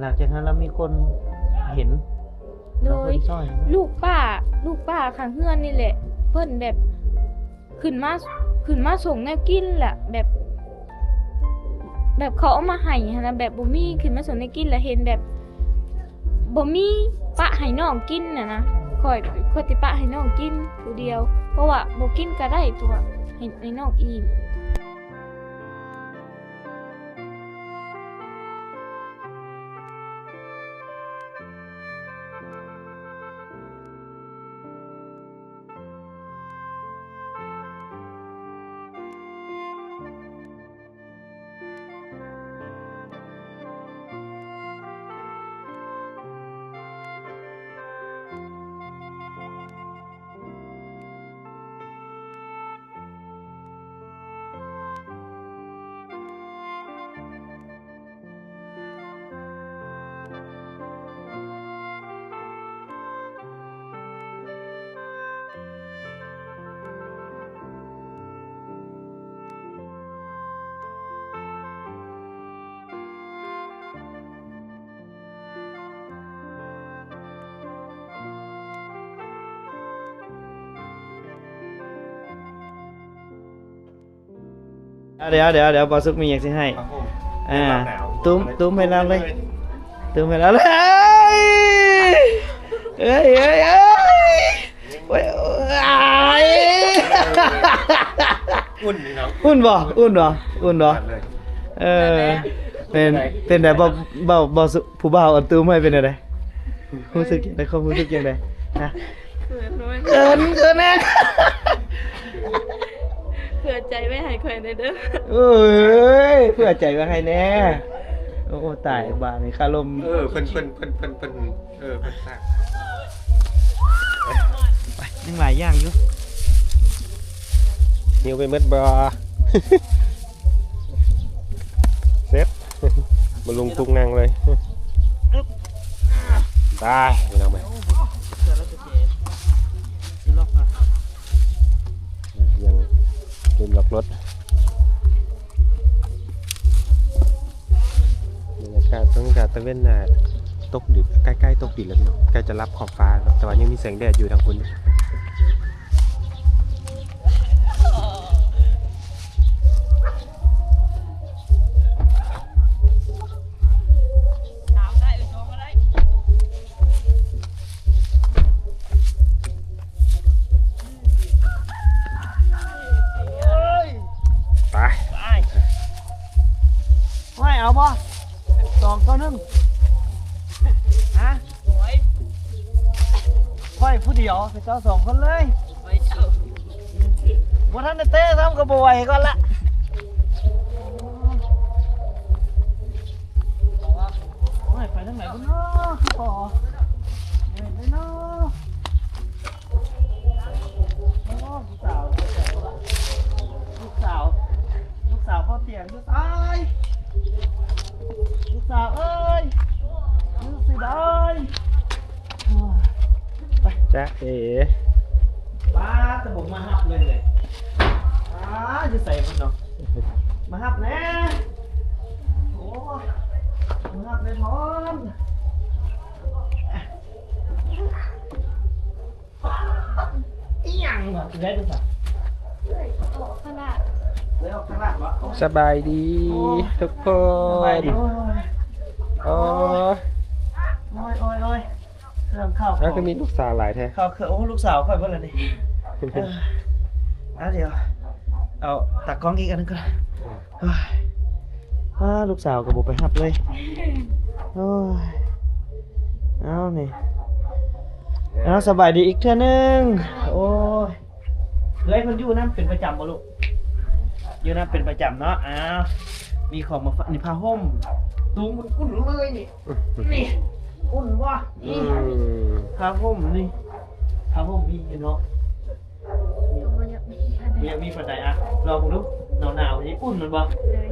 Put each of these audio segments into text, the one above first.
ຫຼັງຈາກນັ້ນລະມີຄົນເຫັນ ໂດຍ ເພິ່ນຊ່ອຍ ລູກປ້າ ລູກປ້າຂ້າງເຮືອນນີ້ແຫຼະ ເພິ່ນແບບຂຶ້ນມາ ຂຶ້ນມາສົ່ງແນວກິນລະ ແບບ ແບບເຂົາເອົາມາໃຫ້ຫັ້ນນະ ແບບບໍ່ມີ ຂຶ້ນມາສົ່ງແນວກິນລະເຫັນແບບ ບໍ່ມີ ປະໃຫ້ນ້ອງກິນຫັ້ນນະ ຂ້ອຍ ຂ້ອຍຊິປະໃຫ້ນ້ອງກິນຜູ້ດຽວ ເພາະວ່າບໍ່ກິນກະໄດ້ ເພາະວ່າໃຫ້ ໃຫ້ນ້ອງອີ່ມ. ດຽວ ດຽວ ດຽວ ດຽວ ບໍ່ສຸກມີຫຍັງຊິໃຫ້ ອ່າ ຕຸ້ມ ຕຸ້ມໃຫ້ລາວເລີຍ ຕຸ້ມໃຫ້ລາວເລີຍ ເອີຍ ເອີຍ ເອີຍ ເອີຍ ໂອ້ຍ ອາຍ ອຸ່ນນີ້ເນາະ ອຸ່ນບໍ່? ອຸ່ນບໍ່? ອຸ່ນບໍ່? ເອີ ເປັນ ເປັນໃດ ບໍ່ ບໍ່ ບໍ່ ຜູ້ບ່າວອັນຕຸ້ມໃຫ້ເປັນແນວໃດ? ຮູ້ສຶກຈັ່ງໃດ? ຄວາມຮູ້ສຶກຈັ່ງໃດ? ຮະ? ເຂີນເວີຍ ເຂີນ ເຂີນແຮງ ເຜື່ອໃຈໄວ້ໃຫ້ຂ້ອຍແດ່ເດີ ເອີຍ ເຜື່ອໃຈໄວ້ໃຫ້ແດ່ ໂອ້ ຕາຍ ບາດນີ້ຄາລົມ ເອີ ເພິ່ນ ເພິ່ນ ເພິ່ນ ເພິ່ນ ເພິ່ນ ເອີ ເພິ່ນສ້າງ ໄປ ຍັງຫຼາຍຢ່າງຢູ່ ຫິວໄປໝົດບໍ່? ເສັດ ບໍ່ລົງທຸກນັ່ງເລີຍ ຕາຍ ພີ່ນ້ອງເອີຍ ຍັງລືມລັອກລົດ ບັນຍາກາດ ບັນຍາກາດຕາເວັນ ໜ້າຕົກດິນ ໃກ້ໆຕົກດິນແລ້ວເນາະ ໃກ້ຈະລັບຂອບຟ້າເນາະ ແຕ່ວ່າຍັງມີແສງແດດຢູ່ທາງພຸ້ນ. ໄປ ໄປ ໄປ ເອົາບໍ່? ສອງຕໍ່ໜຶ່ງ ຮະ? ຂ້ອຍຜູ້ດຽວ ເຈົ້າສອງຄົນເລີຍ ບໍ່ທັນໄດ້ເຕະຊ້ຳ ກໍບໍ່ໄຫວກ່ອນລະ ໂອ້ຍ ໄປທາງໃດພຸ້ນເນາະ ຄືບໍ່ເຫັນເລີຍເນາະ. ໂອ້ ລູກສາວ ລູກສາວ ລູກສາວພໍ່ຕຽງຢູ່ໃສ? ລູກສາວເອີຍ ຢູ່ຊິໄດ? ໂອ້ຍ ໄປ ຈ໊ະເອ ປ້າ ແຕ່ບໍ່ມາຮັບເລີຍເລີຍ ປ້າ ຢູ່ໃສພຸ້ນເນາະ ມາຮັບແດ່ ໂອ້ຍ ມາຮັບແດ່ພອນ. ອີ່ຫຍັງວະ ຊິໄດ້ໄປໃສ? ເລີຍອອກຕະຫຼາດ ເລີຍອອກຕະຫຼາດວະ. ສະບາຍດີ ໂອ້ ທຸກຄົນ ສະບາຍດີ ໂອ້ຍ ໂອ້ຍ ໂອ້ຍ ໂອ້ຍ ໂອ້ຍ ເຄື່ອງເຂົ້າຂອງ ແລ້ວຄືມີລູກສາວຫຼາຍແທ້ ເຂົ້າເຄື່ອງ ໂອ້ ລູກສາວຂ້ອຍເບິດລະນີ້ ເອີ ອ່າ ດຽວ ເອົາຕາກ້ອງອີກອັນໜຶ່ງກ່ອນ. ເຮີ້ຍ ອ້າ ລູກສາວກໍບໍ່ໄປຮັບເລີຍ ໂອ້ຍ ເອົານີ້ ເອົາ ສະບາຍດີອີກເທື່ອໜຶ່ງ ໂອ້ຍ ເອື້ອຍເພິ່ນຢູ່ນຳເປັນປະຈຳບໍ່ລູກ? ຢູ່ນຳເປັນປະຈຳເນາະ ອ້າວ ມີຂອງມາຝາກ ນີ້ຜ້າຫົ່ມ ຕຸ້ມອຸ່ນໆເລີຍນີ້ ນີ້ ອຸ່ນບໍ່? ນີ້ ອືມ ຜ້າຫົ່ມນີ້ ຜ້າຫົ່ມມີຢູ່ເນາະ. ບໍ່ຢາກມີປານໃດ ບໍ່ຢາກມີປານໃດ ອ່ະ ລອງເບິ່ງດູ ໜາວໆ ນີ້ ອຸ່ນແມ່ນບໍ່? ໂດຍ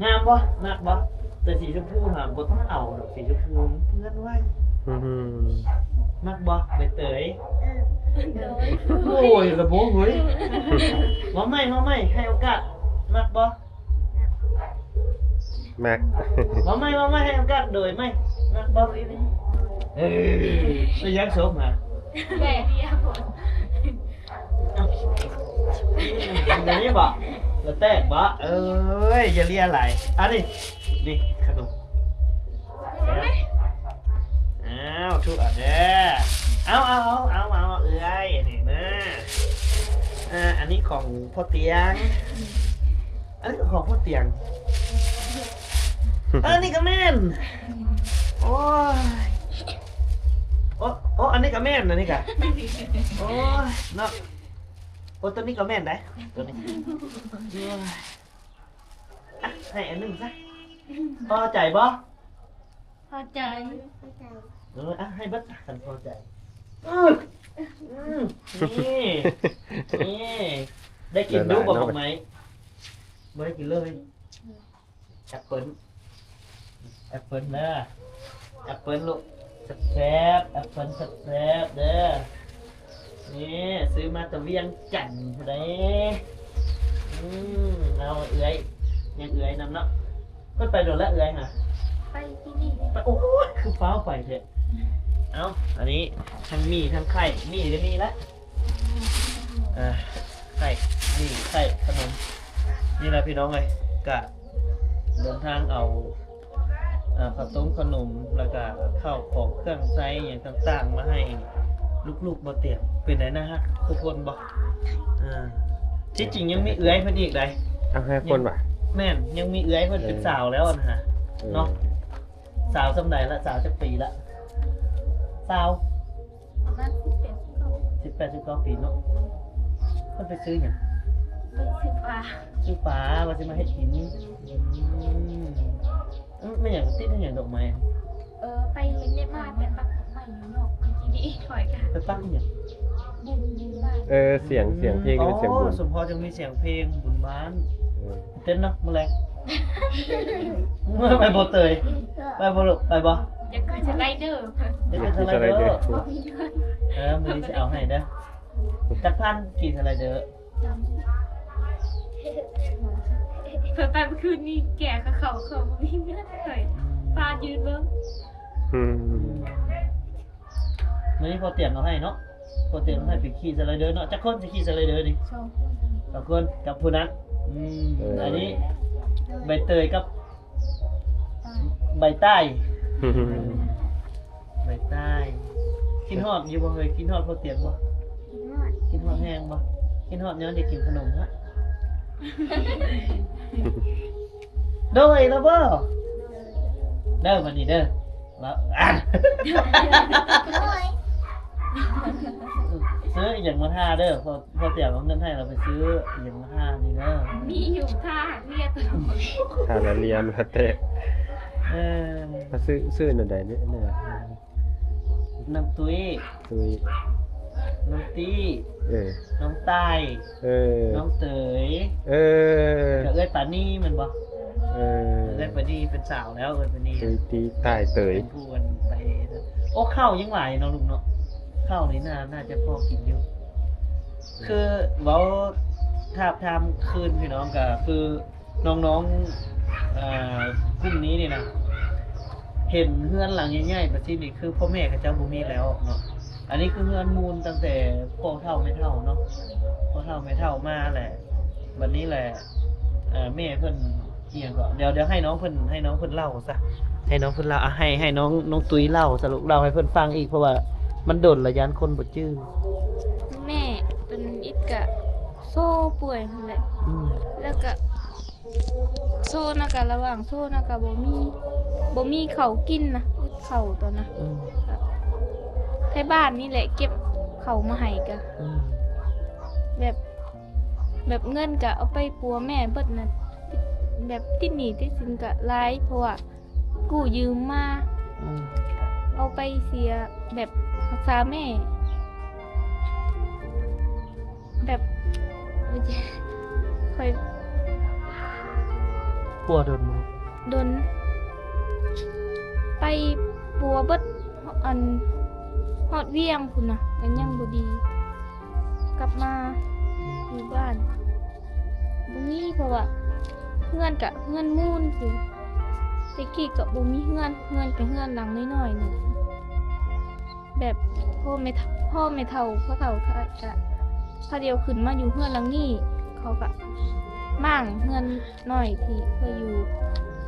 ງາມບໍ່? ມັກບໍ່? ແຕ່ສີຊົມພູຫັ້ນບໍ່ຕ້ອງເອົາດອກ ສີຊົມພູມັນເປື້ອນໄວ ອືມ ມັກບໍ່ ໃບເຕີຍ? ເອີ ໂດຍ ໂອ້ຍ ລະບໍ່ເຮີ້ຍ ເວົ້າໃໝ່ ເວົ້າໃໝ່ ໃຫ້ໂອກາດ ມັກບໍ່? ມັກ. ມັກ ເວົ້າໃໝ່ ເວົ້າໃໝ່ ໃຫ້ໂອກາດ ໂດຍໃໝ່ ມັກບໍ່? ເອີ ເປັນຫຍັງສົມຫາ? ແບບ ອັນນີ້ບໍ່? ລະແຕກບໍ່? ເອີຍ ຢ່າເລຍຫຼາຍ ອັນນີ້ ນີ້ຂະໜົມ ອ້າວ ທຸກອັນເດີ ເອົາ ເອົາ ເອົາ ເອົາ ເອື້ອຍ ອັນນີ້ນະ ອ່າ ອັນນີ້ຂອງພໍ່ຕຽງ ອັນນີ້ກໍຂອງພໍ່ຕຽງ ເອີ ອັນນີ້ກໍແມ່ນ ໂອ້ຍ ໂອ້ ໂອ້ ອັນນີ້ກໍແມ່ນ ອັນນີ້ກໍ ໂອ້ຍ ເນາະ ໂອ້ ຕົວນີ້ກໍແມ່ນໄດ໋ ຕົວນີ້ ໂອ້ຍ ອ່ະ ໃຫ້ອັນໜຶ່ງຊະ ພໍໃຈບໍ່? ພໍໃຈ ເອີ ອ່ະ ໃຫ້ເບິດ ຄັນພໍໃຈ ອື ອື ນີ້ ນີ້ ໄດ້ກິນດູບໍ່ ບັກໄມ້? ບໍ່ໄດ້ກິນເລີຍ ແອັບເປິ້ນ ແອັບເປິ້ນເດີ ແອັບເປິ້ນລູກ ແຊບໆ ແອັບເປິ້ນແຊບໆເດີ ນີ້ ຊື້ມາແຕ່ວຽງຈັນພຸ້ນເດ້ ອື ເອົາເອື້ອຍ ຍັງເອື້ອຍນຳເນາະ ເພິ່ນໄປໂດນລະເອື້ອຍຫາ? ໄປທີ່ນີ້ ໄປ ໂອ້ຍ ຄືຟ້າວໄປແທ້ ເອົາ ອັນນີ້ທັງໝີ່ທັງໄຂ່ ໝີ່ກໍມີລະ ອ່າ ໄຂ່ ໝີ່ ໄຂ່ ຂະໜົມ ນີ້ລະພີ່ນ້ອງເອີຍ ກະເດີນທາງເອົາ ອ່າ ເຂົ້າຕົ້ມ ຂະໜົມ ແລ້ວກະເຂົ້າຂອງເຄື່ອງໃຊ້ຫຍັງຕ່າງໆ ມາໃຫ້ລູກໆ ບໍ່ຕຽງ ເປັນໃດ ໜ້າຮັກທຸກຄົນບໍ່? ອ່າ ທີ່ຈິງຍັງມີເອື້ອຍເພິ່ນອີກໃດ໋ ເອົາໃຫ້ຄົນວ່າ ແມ່ນ ຍັງມີເອື້ອຍເພິ່ນເປັນສາວແລ້ວຫັ້ນນະ ເອີ ເນາະ ສາວສ່ຳໃດລະ? ສາວຈັກປີລະ? ຊາວ ປະມານສິບແປດ ສິບເກົ້າ ສິບແປດ ສິບເກົ້າປີເນາະ ເພິ່ນໄປຊື້ຫຍັງ? ໄປຊື້ປາ ຊື້ປາ ວ່າຊິມາເຮັດກິນ ອືມ ແມ່ນຫຍັງ ຕິດໃຫ້ຫຍັງດອກໄມ້? ເອີ ໄປເກັບມາ ໄປປັກດອກໄມ້ຢູ່ນອກ ເມື່ອກີ້ນີ້ ຖອຍກັນ ໄປປັກຫຍັງ? ບຸນຢູ່ບ້ານ ເອີ ສຽງ ສຽງເພງ ເປັນສຽງບຸນ ສົມພໍຈັ່ງມີສຽງເພງບຸນບ້ານ ເອີ ເຕັ້ນເນາະ ມື້ແລງ ໄປບໍ່ເຕີຍ? ໄປບໍ່ລູກ? ໄປບໍ່? ຢາກຂຶ້ນສະໄລເດີ ຢາກຂຶ້ນສະໄລເດີ ເອີ ມື້ນີ້ຊິເອົາໃຫ້ເດີ ຈັກພັນຂີ່ສະໄລເດີ? ເພິ່ນໄປມື້ຄືນນີ້ແກ່ເຂົາ ເຂົາບໍ່ມີເງິນເລີຍ ອືມ ພາຢືນເບິ່ງ ອືມ ມື້ນີ້ພໍ່ຕຽງເອົາໃຫ້ເນາະ ພໍ່ຕຽງເອົາໃຫ້ໄປຂີ່ສະໄລເດີເນາະ ຈັກຄົນຊິຂີ່ສະໄລເດີນີ້? ສອງຄົນ ສອງຄົນ ກັບຜູ້ນັ້ນ ອືມ ເອີ ອັນນີ້ໃບເຕີຍກັບ ໃບຕາຍ ໃບຕາຍ ຄິດຮອດຢູ່ບໍ່ເຮີ້ຍ? ຄິດຮອດພໍ່ຕຽງບໍ່? ຄິດຮອດ ຄິດຮອດແຮງບໍ່? ຄິດຮອດຍ້ອນໄດ້ກິນຂະໜົມຫະ? ໂດຍລະບໍ່? ເດີ ບັດນີ້ເດີ ລະ ໂດຍ ຊື້ອີ່ຫຍັງມາທາເດີ ພໍ່ ພໍ່ຕຽງເອົາເງິນໃຫ້ລະໄປຊື້ອີ່ຫຍັງມາທານີ້ເດີ ມີຢູ່ ທາ ເລຍ ທາລະລຽມລະແຕກ ເອີ ຊື້ ຊື້ແນວໃດນີ້ ນ້ອງຕຸ້ຍ ຕຸ້ຍ ນ້ອງຕີ້ ເອີ ນ້ອງຕ່າຍ ເອີ ນ້ອງເຕີຍ ເອີ ແລ້ວກໍເອື້ອຍປານີແມ່ນບໍ່? ເອີ ເອື້ອຍປານີເປັນສາວແລ້ວ ເອື້ອຍປານີ ຕຸ້ຍ ຕີ້ ຕ່າຍ ເຕີຍ ເປັນຜູ້ອັນໄປ ໂອ້ ເຂົ້າຍັງຫຼາຍເນາະລຸງເນາະ ເຂົ້ານີ້ໜ້າ ໜ້າຈະພໍກິນຢູ່ ຄືເວົ້າທາບທາມຄືນພີ່ນ້ອງ ກໍຄື ນ້ອງໆ ເອີ ກຸ່ມນີ້ນີ້ນະ ເຫັນເຮືອນຫຼັງໃຫຍ່ໆ ແບບຊີ້ນີ້ ຄືພໍ່ແມ່ເຂົາເຈົ້າບໍ່ມີແລ້ວເນາະ ອັນນີ້ຄືເຮືອນມູນຕັ້ງແຕ່ພໍ່ເຖົ້າແມ່ເຖົ້າເນາະ ພໍ່ເຖົ້າແມ່ເຖົ້າມາແຫຼະ ບັດນີ້ແຫຼະ ເອີ ແມ່ເພິ່ນ ອີ່ຫຍັງກໍ ດຽວ ດຽວໃຫ້ນ້ອງເພິ່ນ ໃຫ້ນ້ອງເພິ່ນເລົ່າຊະ ໃຫ້ນ້ອງເພິ່ນເລົ່າ ອ່ະ ໃຫ້ ໃຫ້ນ້ອງ ນ້ອງຕຸ້ຍເລົ່າຊະລູກ ເລົ່າໃຫ້ເພິ່ນຟັງອີກ ເພາະວ່າມັນດົນລະ ຢ້ານຄົນບໍ່ຈື່ ແມ່ເປັນອິດກະໂຊປ່ວຍຫັ້ນແຫຼະ ອືມ ແລ້ວກະ ໂຊນະກະລະຫວ່າງໂຊນະກະບໍ່ມີ ບໍ່ມີເຂົ້າກິນນະ ອຶດເຂົ້າຕອນນະ ອືມ ໄທບ້ານນີ້ແຫຼະເກັບເຂົ້າມາໃຫ້ກະ ອືມ ແບບ ແບບເງິນກະເອົາໄປປົວແມ່ເບິດນະ ແບບຕິດໜີ້ຕິດສິນກະຫຼາຍ ເພາະວ່າກູ້ຢືມມາ ອືມ ເອົາໄປເສຍແບບຮັກສາແມ່ ແບບ ຂ້ອຍປົວດົນບໍ່? ດົນ ໄປປົວເບິດ ອັນ ຮອດວຽງພຸ້ນນະ ກໍຍັງບໍ່ດີ ກັບມາຢູ່ບ້ານ ບໍ່ມີ ເພາະວ່າເຮືອນກະເຮືອນມູນຊິ ແຕ່ກີ້ກໍບໍ່ມີເຮືອນ, ເຮືອນກໍເຮືອນຫຼັງນ້ອຍໆໜຶ່ງ ແບບພໍ່ແມ່ເຖົ້າ, ພໍ່ແມ່ເຖົ້າ, ພໍ່ເຖົ້າ ຖ້າ ຖ້າດຽວຂຶ້ນມາຢູ່ເຮືອນຫຼັງນີ້ ເຂົາກໍມ້າງເຮືອນນ້ອຍທີ່ເຄີຍຢູ່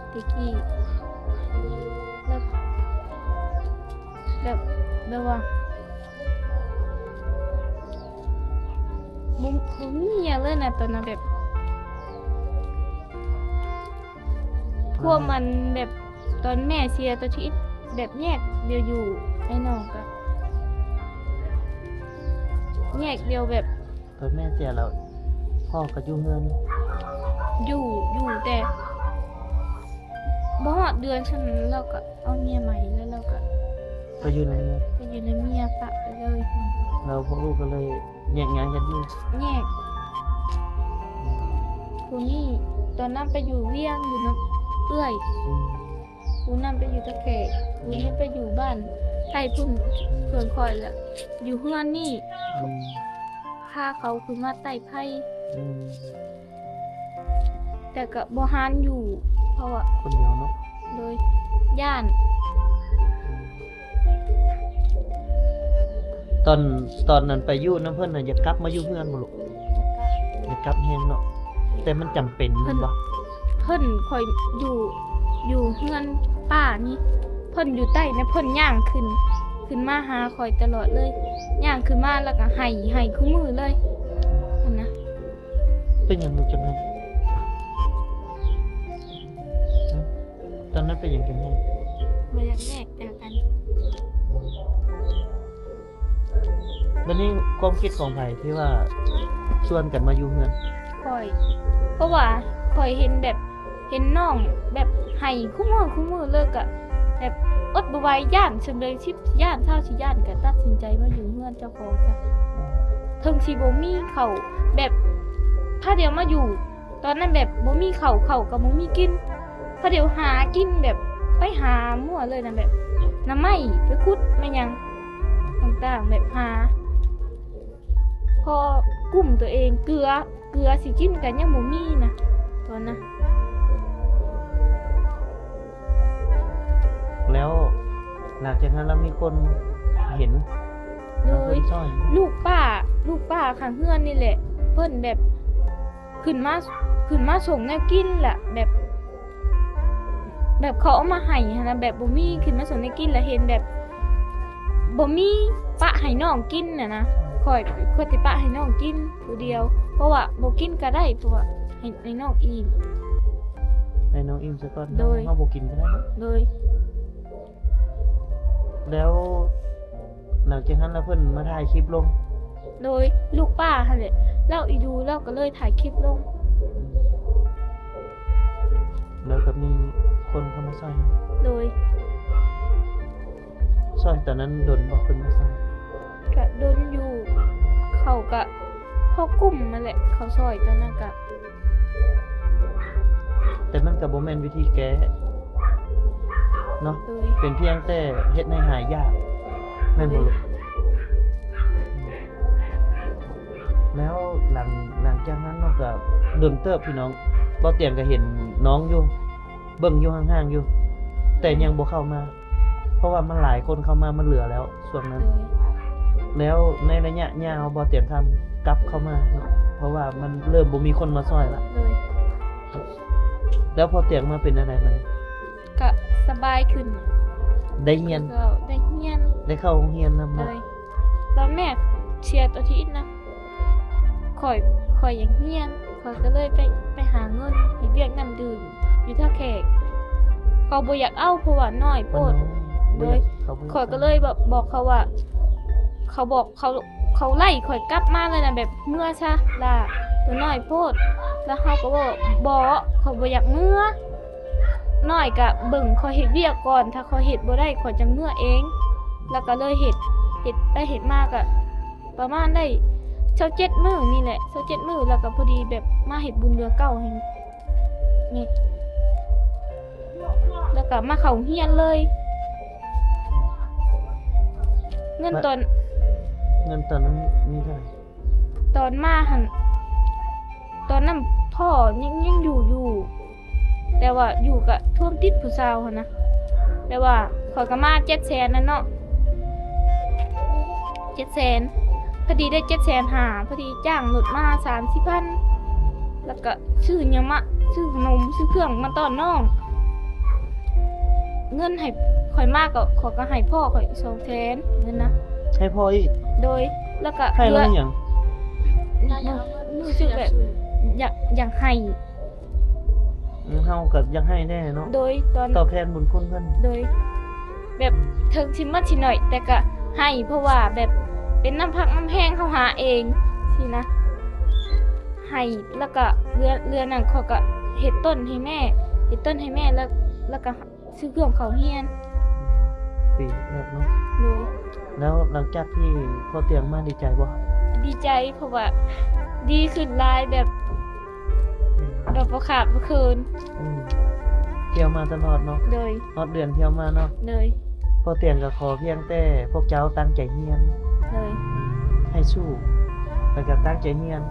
ແຕ່ກີ້ ແບບ ແບບ ແບບວ່າ ບໍ່ ບໍ່ມີຫຍັງເລີຍນະຕອນນັ້ນ ແບບ ພວກມັນແບບ ຕອນແມ່ເສຍ ຕອນທີ່ ແບບແຍກດຽວຢູ່ ໄອ້ນ້ອງກໍແຍກດຽວແບບ ຕອນແມ່ເສຍແລ້ວ ພໍ່ກໍຢູ່ເຮືອນ ຢູ່ ຢູ່ ແຕ່ບໍ່ຮອດເດືອນສ່ຳນັ້ນ ລາວກໍເອົາເມຍໃໝ່ ແລ້ວລາວກໍ ໄປຢູ່ນຳເມຍ ໄປຢູ່ນຳເມຍ ປະໄປເລີຍ ແລ້ວພວກລູກກໍເລີຍແຍກຍ້າຍກັນຢູ່ ແຍກ ອືມ ຜູ້ນີ້ຕອນນັ້ນໄປຢູ່ວຽງ ຢູ່ນຳເອື້ອຍ ອືມ ຜູ້ນັ້ນໄປຢູ່ທ່າແຂກ ຜູ້ນີ້ໄປຢູ່ບ້ານໃຕ້ພຸ້ນ ເພື່ອນຂ້ອຍລະ ຢູ່ເຮືອນນີ້ ອືມ ພາເຂົາຂຶ້ນມາໃຕ້ໄພ ອືມ ແຕ່ກໍບໍ່ຫານຢູ່ ເພາະວ່າຄົນດຽວເນາະ ໂດຍ ຢ້ານ ອືມ ຕອນ ຕອນນັ້ນໄປຢູ່ນຳເພິ່ນນະ ຢາກກັບມາຢູ່ເຮືອນບໍ່ລູກ? ຢາກກັບ ຢາກກັບແຮງເນາະ ແຕ່ມັນຈຳເປັນແມ່ນບໍ່? ເພິ່ນ ຂ້ອຍຢູ່ ຢູ່ເຮືອນປ້ານີ້ ເພິ່ນຢູ່ໃຕ້ນະ ເພິ່ນຍ່າງຂຶ້ນ ຂຶ້ນມາຫາຂ້ອຍຕະຫຼອດເລີຍ ຍ່າງຂຶ້ນມາແລ້ວກໍໄຫ້ ໄຫ້ຄູ່ມື້ເລີຍ ຫັ້ນນະ. ເປັນຫຍັງລູກຈັ່ງໄຫ້? ຮະ? ຕອນນັ້ນເປັນຫຍັງຈຶ່ງໄຫ້? ບໍ່ຢາກແຍກຈາກກັນ. ບັດນີ້ຄວາມຄິດຂອງໃຜທີ່ວ່າຊວນກັນມາຢູ່ເຮືອນ? ຂ້ອຍ ເພາະວ່າຂ້ອຍເຫັນແບບ ເຫັນນ້ອງແບບໄຫ້ຄູ່ມື້ ຄູ່ມື້ເລີຍ ກະແບບອົດບໍ່ໄຫວ ຢ້ານສ່ຳເລີຍ ສິບຢ້ານ ຊາວຊິຢ້ານ ກະຕັດສິນໃຈມາຢູ່ເຮືອນເຈົ້າຂອງຊະ. ເຖິງຊິບໍ່ມີເຂົ້າ ແບບພາດຽວມາຢູ່ ຕອນນັ້ນແບບບໍ່ມີເຂົ້າ ເຂົ້າກໍບໍ່ມີກິນ ພາດຽວຫາກິນແບບໄປຫາມົ້ວເລີຍນະ ແບບໜໍ່ໄມ້ໄປຂຸດແມ່ນຫຍັງຕ່າງໆ ແບບຫາ ພໍກຸ້ມຕົວເອງ ເກືອ ເກືອຊິກິນກໍຍັງບໍ່ມີນະ ຕອນນັ້ນ. ແລ້ວຫຼັງຈາກນັ້ນລະມີຄົນເຫັນ ໂດຍ ເພິ່ນຊ່ອຍ ລູກປ້າ ລູກປ້າຂ້າງເຮືອນນີ້ແຫຼະ ເພິ່ນແບບຂຶ້ນມາ ຂຶ້ນມາສົ່ງແນວກິນລະ ແບບ ແບບເຂົາເອົາມາໃຫ້ຫັ້ນນະ ແບບບໍ່ມີ ຂຶ້ນມາສົ່ງແນວກິນ ລະເຫັນແບບບໍ່ມີ ປະໃຫ້ນ້ອງກິນຫັ້ນນະ ຂ້ອຍ ຂ້ອຍຊິປະໃຫ້ນ້ອງກິນຜູ້ດຽວ ເພາະວ່າບໍ່ກິນກໍໄດ້ ເພາະວ່າໃຫ້ ໃຫ້ນ້ອງອີ່ມ ໃຫ້ນ້ອງອີ່ມຊະກ່ອນ ໂດຍ ເຮົາບໍ່ກິນກໍໄດ້ເນາະ ໂດຍ. ແລ້ວຫຼັງຈາກນັ້ນລະເພິ່ນມາຖ່າຍຄລິບລົງ ໂດຍ ລູກປ້າຫັ້ນແຫຼະ ລາວອີ່ດູ ລາວກໍເລີຍຖ່າຍຄລິບລົງ ແລ້ວກໍມີຄົນເຂົ້າມາຊ່ອຍ ໂດຍ ຊ່ອຍຕອນນັ້ນດົນບໍ່ ເພິ່ນມາຊ່ອຍ? ກະດົນຢູ່ ເຂົາກະພໍກຸ້ມຫັ້ນແຫຼະ ເຂົາຊ່ອຍຕອນນັ້ນກະ ແຕ່ມັນກໍບໍ່ແມ່ນວິທີແກ້ເນາະ ໂດຍ ເປັນພຽງແຕ່ເຮັດໃຫ້ຫາຍຢາກ ແມ່ນບໍ່ລູກ? ໂດຍ ແລ້ວຫຼັງ ຫຼັງຈາກນັ້ນເນາະ ກໍດົນເຕີບພີ່ນ້ອງ ເບົາຕຽງກໍເຫັນນ້ອງຢູ່ ເບິ່ງຢູ່ຫ່າງໆຢູ່ ແຕ່ຍັງບໍ່ເຂົ້າມາ ເພາະວ່າມັນຫຼາຍຄົນເຂົ້າມາ ມັນເຫຼືອແລ້ວຊ່ວງນັ້ນ ໂດຍ ແລ້ວໃນໄລຍະຍາວ ເບົາຕຽງຄຳກັບເຂົ້າມາເນາະ ເພາະວ່າມັນເລີ່ມບໍ່ມີຄົນມາຊ່ອຍລະ ໂດຍ ແລ້ວພໍຕຽງມາເປັນແນວໃດບັດນີ້? ກະສະບາຍຂຶ້ນ ໄດ້ຮຽນ ໄດ້ຮຽນ ໄດ້ເຂົ້າໂຮງຮຽນນຳ ໂດ ເນາະ ຕອນແມ່ເສຍຕົວທີອີກນະ ຂ້ອຍ ຂ້ອຍຢາກຮຽນ ຂ້ອຍກໍເລີຍໄປ ໄປຫາເງິນເຮັດວຽກນ້ຳດື່ມຢູ່ທ່າແຂກ ເຂົາບໍ່ຢາກເອົາ ເພາະວ່ານ້ອຍໂພດ ໂດຍ ຂ້ອຍກໍເລີຍແບບບອກເຂົາວ່າ ເຂົາບອກ ເຂົາ ເຂົາໄລ່ຂ້ອຍກັບມາເລີຍນະ ແບບເມືອຊະຫຼ້າ ໂຕນ້ອຍໂພດ ແລ້ວເຮົາກໍບອກ ບໍ່ ຂ້ອຍບໍ່ຢາກເມືອ ນ້ອຍກະເບິ່ງຂ້ອຍເຮັດວຽກກ່ອນ ຖ້າຂ້ອຍເຮັດບໍ່ໄດ້ ຂ້ອຍຈັ່ງເມືອເອງ ແລ້ວກະເລີຍເຮັດ ເຮັດໄປເຮັດມາກະປະມານໄດ້ຊາວເຈັດມື້ນີ້ແຫຼະ ຊາວເຈັດມື້ ແລ້ວກະພໍດີແບບມາເຮັດບຸນເດືອເກົ້າໃຫ້ນີ້ ແລ້ວກະມາເຂົ້າໂຮງຮຽນເລີຍ ເງິນຕອນ ເງິນຕອນນັ້ນມີເທົ່າໃດ? ຕອນມາຫັ້ນ ຕອນນັ້ນພໍ່ຍັງ ຍັງຢູ່ຢູ່ ແຕ່ວ່າຢູ່ກະຖ້ວມຕິດຜູ້ສາວຫັ້ນນະ ແຕ່ວ່າຂ້ອຍກະມາເຈັດແສນນັ້ນເນາະ ເຈັດແສນ ພໍດີໄດ້ເຈັດແສນຫ້າ ພໍດີຈ້າງລົດມາສາມສິບພັນ ແລ້ວກະຊື້ຫຍັງມາ ຊື້ຂະໜົມ ຊື້ເຄື່ອງມາຕ້ອນນ້ອງ ເງິນໃຫ້ຂ້ອຍມາກະ ຂ້ອຍກະໃຫ້ພໍ່ຂ້ອຍສອງແສນເງິນນະ ໃຫ້ພໍ່ອີກ ໂດຍ ແລ້ວກະ ໃຫ້ແລ້ວເຫຼືອ ເຮັດຫຍັງ? ຮູ້ສຶກແບບ ຢາກ ຢາກໃຫ້ ອືມ ເຮົາກໍຢາກໃຫ້ແດ່ເນາະ ໂດຍ ຕອນຕອບແທນບຸນຄຸນເພິ່ນ ໂດຍ ແບບເຖິງຊິໝົດຊິໜ້ອຍ ແຕ່ກໍໃຫ້ ເພາະວ່າແບບເປັນນ້ຳພັກນ້ຳແຮງເຮົາຫາເອງຊີ້ນະ ໃຫ້ ແລ້ວກໍເຫຼືອ ເຫຼືອນັ້ນຂ້ອຍກໍເຮັດຕົ້ນໃຫ້ແມ່ ເຮັດຕົ້ນໃຫ້ແມ່ ແລ້ວ ແລ້ວກໍ ຊື້ເຄື່ອງເຂົ້າຮຽນ ດີແລ້ວເນາະ ໂດຍ ແລ້ວຫຼັງຈາກທີ່ພໍ່ຕຽງມາດີໃຈບໍ່? ດີໃຈ ເພາະວ່າດີຂຶ້ນຫຼາຍ ແບບ ອືມ ແບບບໍ່ຂາດບໍ່ເຂີນ ອືມ ທ່ຽວມາຕະຫຼອດເນາະ ໂດຍ ຮອດເດືອນທ່ຽວມາເນາະ ໂດຍ ພໍ່ຕຽງກໍຂໍພຽງແຕ່ພວກເຈົ້າຕັ້ງໃຈຮຽນ ໂດຍ ໃຫ້ສູ້ ແລ້ວກໍຕັ້ງໃຈຮຽນ